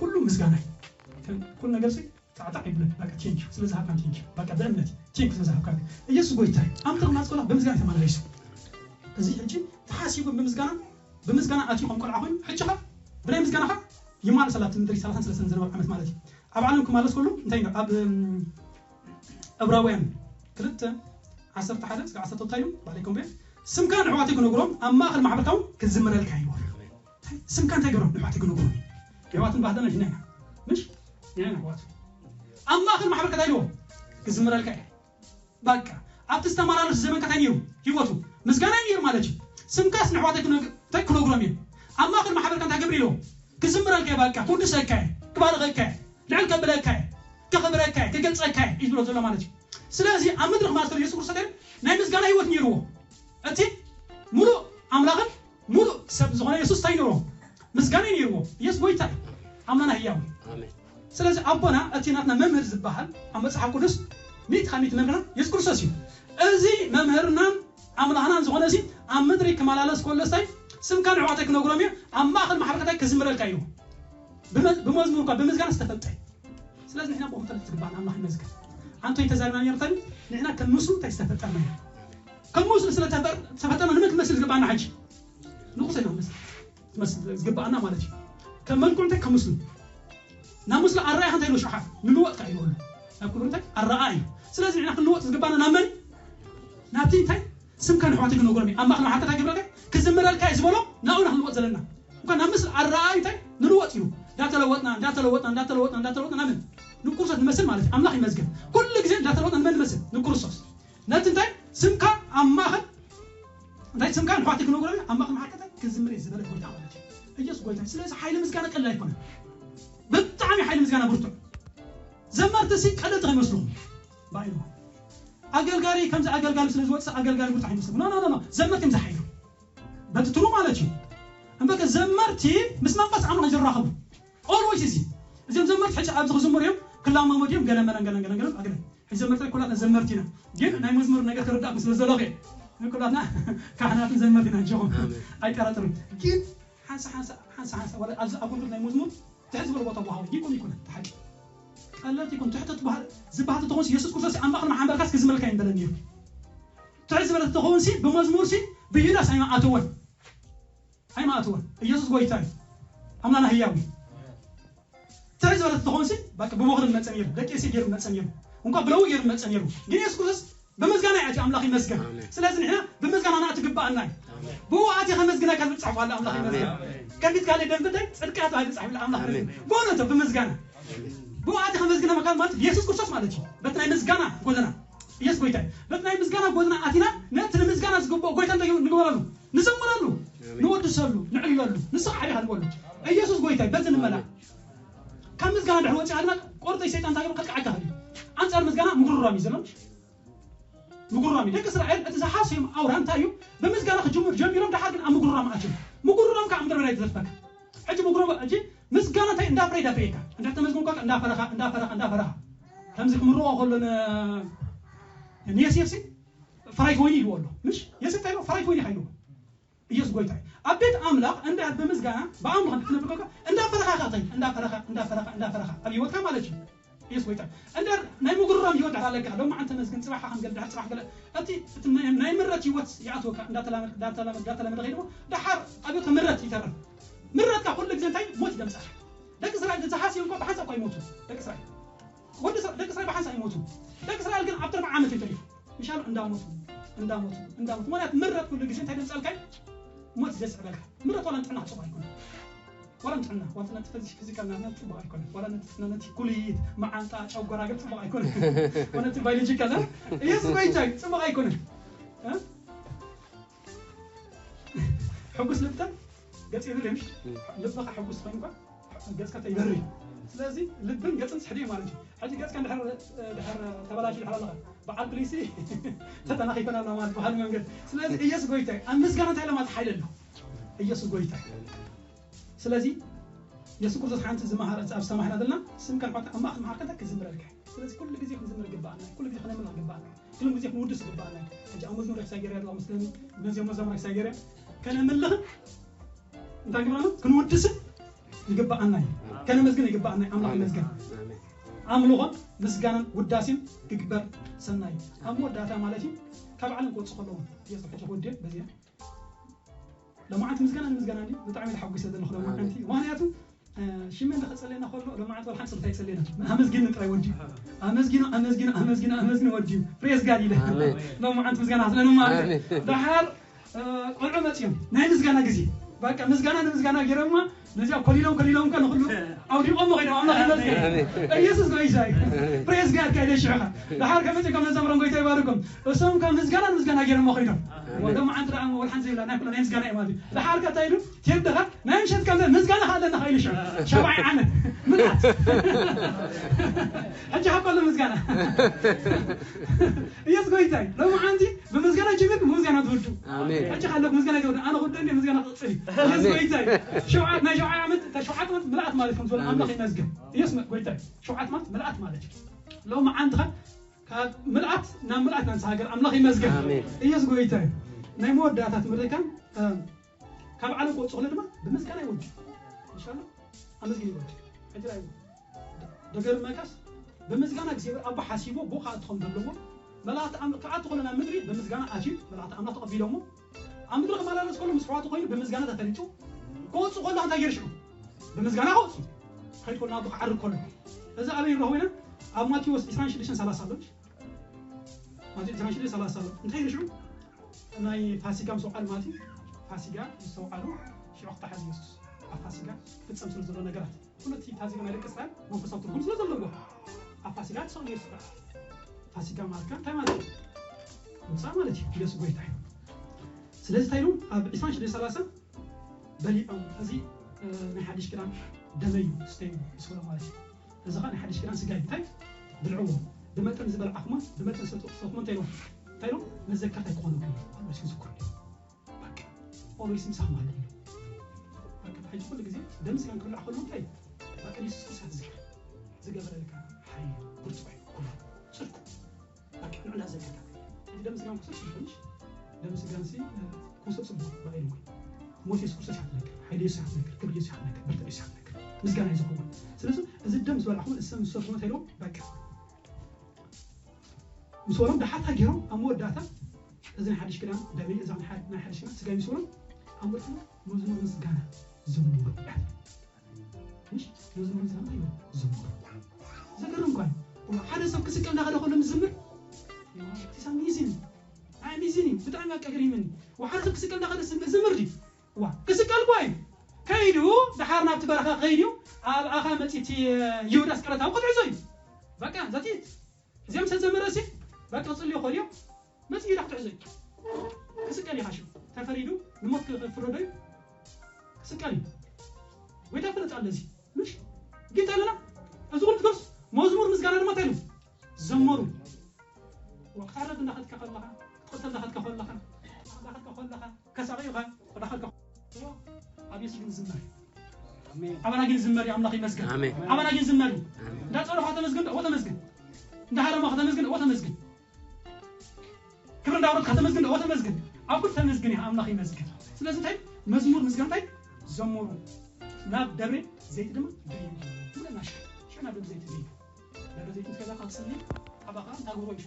ኩሉ ምስጋና እዩ። ኩሉ ነገር ሲ ጣዕጣዕ ይብለን በቃ ቴንኪ ስለዚ ሃፋን ቴንኪ በቃ በእምነት ቴንኪ ስለዚ ሃፋን ኢየሱስ ጎይታ እዩ። ኣምጥር ማስቆላ ብምስጋና ተመላለሱ። እዚ ሕጂ ተሓሲቡ ብምስጋና ብምስጋና ኣትዩ ከም ቆልዓ ኮይኑ ሕጂ ኸ ብናይ ምስጋና ኸ ይማል ሰላት ምድሪ ሰላሳን ሰለስተን ዝነበሩ ዓመት ማለት እዩ። ኣብ ዓለም ክማለስ ከሎ እንታይ ነው ኣብ እብራውያን ክልተ ዓሰርተ ሓደ እስከ ዓሰርተ እንታይ እዩ ባለይ ኮምቤ ስምካ ንሕዋተይ ክነግሮም ኣብ ማእኸል ማሕበርካ እውን ክዝምረልካ እዩ። ስምካ እንታይ ገሮም ንሕዋተይ ክነግሮም የሕዋትን ባህልና ጅና ኢና ምሽ ጅና ኢና ሕዋት ኣብ ማእኸል ማሕበርካ እንታይ ልዎ ክዝምረልካ እዩ። በቃ ኣብቲ ዝተመላለሱ ዘመንካ እንታይ ነይሩ ህይወቱ ምስጋና ነይሩ ማለት እዩ። ስምካስ ንሕዋተይ ክነግ- እንታይ ክነግሮም እዩ ኣብ ማእኸል ማሕበርካ እንታይ ገብር ኢልዎ ክዝምረልካ እዩ። በቃ ክውድሰካ እዩ ክባርኸካ እዩ ልዕል ከብለካ እዩ ከኽብረካ እዩ ክገልጸካ እዩ እዩ ዝብሎ ዘሎ ማለት እዩ። ስለዚ ኣብ ምድሪ ክማልከሉ የሱስ ክርስቶስ ናይ ምስጋና ህይወት ነይርዎ። እቲ ሙሉእ ኣምላኽን ሙሉእ ሰብ ዝኾነ የሱስ እንታይ ነይርዎ? ምስጋና ነይርዎ። የሱስ ጎይታ እዩ። ኣምላና ህያው እዩ። ስለዚ ኣቦና እቲ ናትና መምህር ዝበሃል ኣብ መጽሓፍ ቅዱስ ሚእቲ ካብ ሚእቲ መምህርና የሱስ ክርስቶስ እዩ። እዚ መምህርናን ኣምላኽናን ዝኾነ ሲ ኣብ ምድሪ ክመላለስ ከሎ ስታይ ስምካ ንዕዋተይ ክነግሮም እዩ ኣብ ማእኸል ማሕበርካታይ ክዝምረልካ እዩ። ብመ- ብመዝሙርካ ብምስጋና ዝተፈልጠ እዩ። ስለዚ ንሕና ብኡ ክንፈልጥ ዝግባእና ኣምላኽ ይመስገን። ኣንቶይ ተዛሪብና ነርተን ንሕና ከም ምስሉ እንታይ ዝተፈጠርና ኢና። ከም ምስሉ ስለ ተፈር- ዝተፈጠርና ንመን ክንመስል ዝግባእና ሕጂ ንጉሰ ኢና ክንመስል ዝመስል ዝግባእና ማለት እዩ። ከም መልክዑ እንታይ ከም ምስሉ ናብ ምስሉ ኣረኣያ እንታይ ኢሉ ሽሓ ንልወጥ ካ ይበሉ ናብ ክብሩ እንታይ ኣረኣ እዩ። ስለዚ ንሕና ክንልወጥ ዝግባእና ናብ መን ናብቲ እንታይ ስምካ ንሕዋተይ ክነግሮም እዩ ኣብ ማእኸል ማሕበርካ እንታይ ክብረልካ ክዝምረልካ እዩ ዝበሎ ናብኡ ኢና ክንልወጥ ዘለና። እኳ ናብ ምስል ኣረኣእዩ እንታይ ንልወጥ እዩ። እንዳተለወጥና እንዳተለወጥና እንዳተለወጥና እንዳተለወጥና ናምን ንኩርሶት ንመስል ማለት እዩ። ኣምላኽ ይመስገን ኩሉ ግዜ እንዳተለወጥና ንመን ንመስል ንክርስቶስ። ነቲ እንታይ ስምካ ኣብ ማእኸል እንታይ ስምካ ንሕዋተይ ክነግሮም እዩ ኣብ ማእኸል ማሕበርካ እንታይ ክዝምር እዩ ዝበለ ጎይታ ማለት እዩ። ኢየሱስ ጎይታ እዩ። ስለዚ ሓይሊ ምስጋና ቀላል ኣይኮነን። ብጣዕሚ ሓይሊ ምስጋና ብርቱዕ ዘመርቲ ሲ ቀለልቲ ከይመስልኹም ባይሉ ኣገልጋሊ ከምዚ ኣገልጋሊ ስለ ዝወፅእ ኣገልጋሊ ብርቱዕ ኣይመስልኩም። ኖ ኖ ኖ ዘመርቲ እዮም ዝሓይሉ በቲ ትሩ ማለት እዩ። እምበከ ዘመርቲ ምስ መንፈስ ኣምላኽ ዝራኸቡ ኦልዌይስ እዚ እዚኦም ዘመርቲ ሕጂ ኣብዚ ክዝምሩ እዮም ክላመሙ ድዮም ገለመለን ገለን ገለን ገለን ኣገለ ሕጂ ዘመርቲ ኩላትና ዘመርቲ ኢና። ግን ናይ መዝሙር ነገር ክርዳእኩም ስለ ዘለኹ እየ። ኩላትና ካህናትን ዘመርቲ ኢና ንሸኹም ኣይጠራጠሩን። ግን ሓንሳ ሓንሳ ሓንሳ ሓንሳ ወላ ኣብዚ ኣገልግሎት ናይ መዝሙር ትሕት ዝበለ ቦታ ወሃቡ ይኩን ይኩን ተሓቂ ቀለልቲ ይኩን ትሕት ዝበሃል ዝበሃል ተኾንስ የሱስ ክርስቶስ ኣብ ማእኸል ማሕበርካስ ክዝምረልካ ይንበለኒ እዩ። ትሕት ዝበለ ተኾንሲ ብመዝሙርሲ ብይዳስ ኣይማኣተወን ኣይማኣተወን ኢየሱስ ጎይታ እዩ። ኣምላና ህያዊ ትሕት ዝበለ ተኾንሲ በቃ ብቦኽሪ መጸ ነይሩ ደቂ ሲ ገይሩ መጸ ነይሩ እንኳ ብለዊ ገይሩ መጸ ነይሩ ግን የሱስ ክርስቶስ ብምስጋና ይኣቲ ኣምላኽ ይመስገን። ስለዚ ንሕና ብምስጋና ናእቲ ግባኣና እዩ። ብኡ ኣቲ ከመስግነካ ዝብል ጽሑፍ ኣለ ኣምላኽ ይመስገን። ከፊት ካልእ ደንብታይ ጽድቅያ ተባሂሉ ጻሒፍ ኣምላኽ ይመስገን። ብእውነቱ ብምስጋና ብኡ ኣቲ ከመስግነ መካል ማለት የሱስ ክርስቶስ ማለት እዩ። በቲ ናይ ምስጋና ጎደና ኢየሱስ ጎይታ እዩ። በቲ ናይ ምስጋና ጎደና ኣቲና ነቲ ንምስጋና ዝግብኦ ጎይታ እንታይ ንግበረሉ ንዘምረሉ ንወድሰሉ ንዕልለሉ ንስኻ ዓቢኻ ንበሉ ኢየሱስ ጎይታ እዩ። በቲ ንመላ ካብ ምስጋና ድሕሪ ወፂኣ ድማ ቆርጠይ ሰይጣን እንታይ ከጥቅዓካ ኽእል እዩ። ኣንፃር ምስጋና ምጉርራም እዩ ዘሎ። ምጉርራም እዩ። ደቂ እስራኤል እቲ ዝሓሰዮም ኣውራ እንታይ እዩ? ብምስጋና ክጅምር ጀሚሮም ድሓር ግን ኣብ ምጉርራም ኣትዮም። ምጉርራም ከዓ ምድረ በዳ ይተርፈካ። ሕጂ ምጉርራም ሕጂ ምስጋና እንታይ እንዳፍረ ይዳፍረካ። እንዳተመስገንኳ እንዳፈረኻ እንዳፈረኻ እንዳፈረኻ ከምዚ ክምርቆ ከሎ ንየስየፍሲ ፈራይት ወይኒ ኢልዎ ኣሎ። ምሽ የስታይ ፈራይት ወይኒ ኢኻ ኢልዎ። ኢየሱስ ጎይታ እዩ። ኣብ ቤት ኣምላኽ እንድሕር ብምስጋና ብኣምልኾ ክትነብር ከለካ እንዳፈረኻ ኢኻ ትኸይድ። እንዳፈረኻ እንዳፈረኻ እንዳፈረኻ ኣብ ህይወትካ ማለት እዩ። ኢየሱስ ጎይታ እዩ። እንድሕር ናይ ምጉርራም ህይወት ድሕር ኣለካ ሎማዓንቲ ተመስገን ጽባሕ ከም ገለ ድሕር ጽባሕ ገለ እቲ እቲ ናይ ናይ ምረት ህይወት ይኣትወካ እንዳተላመድ እንዳተላመድ እንዳተላመደ ከይድሞ ድሓር ኣብ ህይወትካ ምረት ይተርፍ። ምረትካ ኩሉ ግዜ እንታይ ሞት ይደምጻካ። ደቂ እስራኤል ዝሓስዩ እኮ ብሓንሳብ እኮ ይሞቱ ደቂ እስራኤል። ወዲ እስራ- ደቂ እስራኤል ብሓንሳብ ይሞቱ። ደቂ እስራኤል ግን ኣብ ትርፊ ዓመት ይተሪፉ። ምሻሉ እንዳሞቱ እንዳሞቱ እንዳሞቱ ማለት ምረት ኩሉ ግዜ እንታይ ደምጻልካ ሞት ዘስዕበልካ ምረት ዋላ ንጥዕና ጽቡቅ ኣይኮነ ዋላ ንጥዕና ዋላ ነቲ ፊዚ- ፊዚካል ናትና ጽቡቅ ኣይኮነ ዋላ ነቲ ነቲ ኩልይት መዓንጣ ጨጎራ ግን ጽቡቅ ኣይኮነ ዋላ ነቲ ባዮሎጂካል እ? ኢየሱስ ጎይታ እዩ ጽቡቅ ኣይኮነ እ? ሕጉስ ልብተን ገጽ ይብል ልብኻ ሕጉስ ኮይንኳ ገጽካ ተይበሪ ስለዚ ልብን ገጽን ስሕዲ ማለት እዩ ሕጂ ገጽካ ድሕር ድሕር ተበላሽ ድሕር ኣለኻ በዓል ፕሊሲ ተተናኺፈና ኣለና ማለት በዓል መንገድ። ስለዚ ኢየሱስ ጎይታ እዩ። ኣብ ምስጋና እንታይ ለማት ሓይል ኣሎ? ኢየሱስ ጎይታ እዩ። ስለዚ ኢየሱስ ክርስቶስ ሓንቲ ዝመሃረ ኣብ ዝተማህረትና ስም ከንሖት ኣብ ማእከል መሓርከታ ክዝምረልካ። ስለዚ ኩሉ ግዜ ክንዝምር ይግባኣና። ኩሉ ግዜ ክነምልኽ ይግባኣና። ኩሉ ግዜ ክንውድስ ይግባኣና። ሕጂ ኣብ መዝሙር ክሳይ ገይረ ኣለኹ፣ ምስለ ነዚኦም መዛሙር ክሳይ ገይረ ከነምልኽን እንታይ ግብረና ክንውድስን ይግባኣና እዩ። ከነመስግን ይግባኣና እዩ። ኣምላኽ ይመስገን። ኣምልኾን ምስጋናን ውዳሴን ክግበር ሰናይ እዩ። ኣብ መወዳእታ ማለት እዩ ካብ ዓለም ክወፅእ ከለዉ ኢየሱስ ሕጂ ክወድእ በዚኣ ለማዓንቲ ምስጋና ንምስጋና እንዲ ብጣዕሚ ተሓጒሰ ዘለኹ ለማዓንቲ። ምክንያቱ ሽመ እንዳኸፀለና ከሎ ለማዓንቲ ወላ ሓንቲ ስርታ ይፀለና ኣመስጊኑ ጥራይ ወዲ ኣመስጊኑ ኣመስጊኑ ኣመስጊኑ ኣመስጊኑ ወዲ ፕሬዝ ጋድ ኢለ ለማዓንቲ ምስጋና ስለንማ ደሓር ቆልዑ መፅዮም ናይ ምስጋና ግዜ በቃ ምስጋና ንምስጋና ገይረማ ነዚኣ ኮሊሎም ኮሊሎም ከ ንኩሉ ኣውዲቆሞ ከይዶም ኣምላኽ ይመስገን ኢየሱስ ጎይታ እዩ ፕሬዝ ጋድ ካይደ ሽዑኻ ደሓር ከመፅእ ከም ነዘምሮም ጎይታ ይባርኩም እሶም ካብ ምስጋና ንምስጋና ገይሮሞ ከይዶም ወደ መዓንቲ ደኣ ወልሓን ዘይብላ ናይ ኩላ ናይ ምስጋና እዩ ማለት እዩ ደሓር ከ እንታይ ኢሉ ትየድኻ ናይ ምሸት ከም ምስጋና ከ ኣለና ከኢሉ ሽዑ ሸባይ ዓመት ምልኣት ሕጂ ሃብ ኣሎ ምስጋና ኢየሱስ ጎይታ እዩ ሎሚ ዓንቲ ብምስጋና ጅምር ብምስጋና ትውዱ ሕጂ ካለኩ ምስጋና ይገብር ኣነ ክወደ እንዲ ምስጋና ክቕፅል እዩ ኢየሱስ ጎይታ እዩ ሸውዓት ናይ ሸውዓት ዓመት ሸውዓት ዓመት ምልኣት ማለት ከም ዝበለ ኣምላኽ ይመስገን ኢየሱስ ጎይታ እዩ ሸውዓት ዓመት ምልኣት ማለት እዩ ሎሚ ዓንትኻ ካብ ምልኣት ናብ ምልኣት ናንሳ ሃገር ኣምላኽ ይመስገን ኢየሱስ ጎይታ እዩ ናይ መወዳእታ ትምህርትካ ካብ ዓለም ክወፅእ ከሎ ድማ ብምስጋና ይወዲ ኢንሻላ ኣመስግን ይወዲ ሕጂ ላይ ደገርመካስ ብምስጋና እግዚኣብሔር ኣቦ ሓሲቦ ብኡ ክኣቱ ከም ዘለዎ መላእክቲ ኣም- ክኣቱ ከሎ ናብ ምድሪ ብምስጋና ኣትዩ መላእክቲ ኣምላኽ ተቐቢሎሞ ኣብ ምድሪ ክመላለስ ከሎ ምስ ኣሕዋቱ ኮይኑ ብምስጋና ተፈሊጡ ክወፅእ ከሎ እንታይ ገይሩ ሽዑ ብምስጋና ክወፅእ ከይድ ከሎ ናብ ክዓርግ ከሎ እዚ ኣበይ ንረኽቦ ኢና ኣብ ማቴዎስ ዕስራን ሽዱሽተን ሰላሳ ኣሎ ማቴዎስ ዕስራን ሽዱሽተን ሰላሳ ኣሎ እንታይ ገይሩ ሽዑ ናይ ፋሲጋ ምስ ኣውዓሉ ማለት እዩ ፋሲጋ ምስ ኣውዓሉ ሽዑ ክተሓዝ ኢየሱስ ኣብ ፋሲጋ ክፍፀም ስለ ዘሎ ነገራት ኩሉ እቲ ፋሲጋ ናይ ደቂ እስራኤል መንፈሳዊ ትርጉም ስለ ዘለዎ ኣብ ፋሲጋ ተሰቕሉ ኢየሱስ ከዓ ፋሲጋ ማለት ከዓ እንታይ ማለት እዩ ምምፃእ ማለት እዩ ኢየሱስ ጎይታ እዩ ስለዚ እንታይ ኢሉ ኣብ ዕስራን ሽዱሽተ ሰላሳ በሊዖም እዚ ናይ ሓድሽ ክዳን ደመዩ ስተዩ ምስ በሎ ማለት እዩ እዚ ከዓ ናይ ሓድሽ ክዳን ስጋ እዩ እንታይ ብልዕዎ ብመጠን ዝበልዓኹማ ብመጠን ሰተኹማ እንታይ ኢሎም እንታይ ኢሎም መዘከርታ ይክኾነኩም እዩ ኣሎስ ይዝክሩ እዮም በቃ ኦልዌይስ ምሳኹም ኣሎ እዩ በቃ ሕጂ ኩሉ ግዜ ደም ስጋን ክብላዕ ከሎ እንታይ በቃ ኢየሱስ ክርስቶስ ትዝክር ዝገበረልካ ሓይል ብርቱዕ እዩ ኩሉ ጽድቁ በቃ ንዑ እንዳዘከርካ እቲ ደም ስጋን ክሰብ ጽቡቅ ምሽ ደም ስጋን ሲ ክውሰድ ጽቡቅ በቃ ኢሉ ሞት ኢየሱስ ክርስቶስ ሓትነግር ሓይል ኢየሱስ ሓትነግር ክብሪ ኢየሱስ ሓትነግር ብርቱዕ ኢየሱስ ሓትነግር ምስጋና እዩ ዝኸውን ስለዚ እዚ ደም ዝበላዕኹም እሰብ ምሰብ ሞት ኢሎም በቃ ምስ በሎም ደሓታ ገይሮም ኣብ መወዳእታ እዚ ናይ ሓድሽ ክዳን ደመይ እዛ ናይ ሓድሽ ክዳን ስጋይ ምስ በሎም ኣብ መወዳእታ መዝሙር ምስጋና ዝምሩ ምሽ መዝሙር ምስጋና እዩ ዝምሩ ዘገርም ኳ ሓደ ሰብ ክስቀል እናኸደ ከሎ ምስ ዝምር ኢትስ ኣሜዚንግ ኣሜዚንግ እዩ ብጣዕሚ ኣቀግሪምኒ ሓደ ሰብ ክስቀል እናኸደ ዝምር ድዩ ዋ ክስቀል ኳ እዩ ከይዱ ደሓር ናብቲ በረኻ ከይዱ ኣብ ኣኻ መፂቲ ይሁዳ ስቀረታዊ ክትዕዞ እዩ በቃ ዘቲት እዚኦም ሰዘመረሲ በቃ ጽልዮ ኾልዮ መጽ ኢዳ ክትሕዘ ክስቀል ኢኻ ሽው ተፈሪዱ ንሞት ክፍረዶ እዩ ክስቀል እዩ ጎይታ ፍለጥ ኣለዚ ምሽ ጌታ ኣለና እዚ ኩሉ ትገብርስ መዝሙር ምስጋና ድማ እንታይ ኢሉ ዘመሩ ወክታረድ እንዳኸድካ ከለኻ ክትቐተል እንዳኸድካ ከለኻ እንዳኸድካ ከለኻ ከሳቐዩኻ እንዳኸድካ ኣብየሱ ግን ዝመር ኣባና ግን ዝመር ኣምላኽ ይመስገን ኣባና ግን ዝመር እንዳጸረኻ ተመስገን ወተመስገን እንዳሃረማ ከተመስግን ወተመስግን ክብሪ እንዳወረድካ ተመስግን ወተመስግን ኣብ ኩሉ ተመስግን ኢኻ ኣምላኽ ይመስገን ስለዚ እንታይ መዝሙር ምስጋና እንታይ ዘመሩ ናብ ደብሬ ዘይት ድማ ደይ ብለና ሽዕ ናብ ደብሬ ዘይት ዘይት ደብሬ ዘይት ምስ ከዛ ካብ ጽሊ ኣባኻ እንታይ ግብሮ እዩ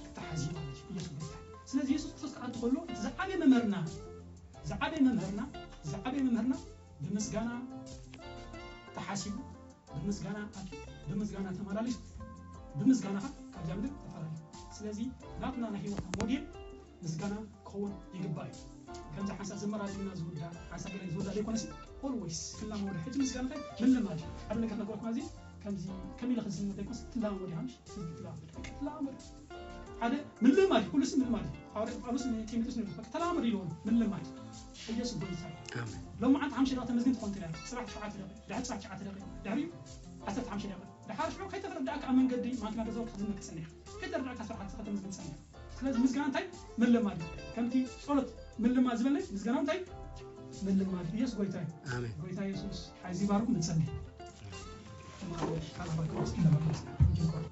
ክትሓዚ ማለት እዩ ኢየሱስ ክርስቶስ ስለዚ ኢየሱስ ክርስቶስ ክኣቱ ከሎ እቲ ዝዓበየ መምህርና ዝዓበየ መምህርና ዝዓበየ መምህርና ብምስጋና ተሓሲቡ ብምስጋና ኣትዩ ብምስጋና ተመላሊሱ ብምስጋናኻ ካብዚኣ ምድር ተፈላለዩ ስለዚ ናትና ናይ ህይወትና ሞዴል ምስጋና ክኸውን ይግባእ እዩ ከምዚ ሓንሳብ ዝመራልና ዝውዳ ሓንሳብ ገለ ዝውዳ ዘይኮነሲ ኦልዌይስ ክላመወደ ሕጂ ምስጋና እንታይ ምልማድ ሓደ ነገር ነገርኩና እዚ ከምዚ ከሚለ ክዝምር ዘይኮነስ ትላመወደ ሃምሽ ትላመወደ ትላመወደ ሓደ ምልማድ ኩሉ ሲ ምልማድ እዩ። ሃዋርያ ጳውሎስ ንጢሞቴዎስ ንብል በቃ ተለማመድ ይለዎ ምልማድ ኢየሱስ ጎይታ እዩ። ሎሚ ዓንተ ሓምሽተ ደቂቕ ተመዝግን ትኾን ትላ ጽባሕ ትሽዓተ ደቂቕ ድሕሪ ጽባሕ ትሽዓተ ደቂቕ ድሕሪ ዓሰርተ ሓምሽተ ደቂቕ ድሓር ሽዑ ከይተረዳእካ ኣብ መንገዲ ማኪና ገዛውቲ ክትዝምር ክትጸንሕ፣ ከይተረዳእካ ስራሕ ክትከተምዝ ክትጸንሕ። ስለዚ ምስጋና እንታይ? ምልማድ እዩ። ከምቲ ጸሎት ምልማድ ዝበለይ ምስጋና እንታይ? ምልማድ። ኢየሱስ ጎይታ እዩ። ኣሜን። ጎይታ ኢየሱስ ሓይዚ ይባርኩም። ንጸሊ። ተማሪ ካላባይ ክርስቲን ለማለት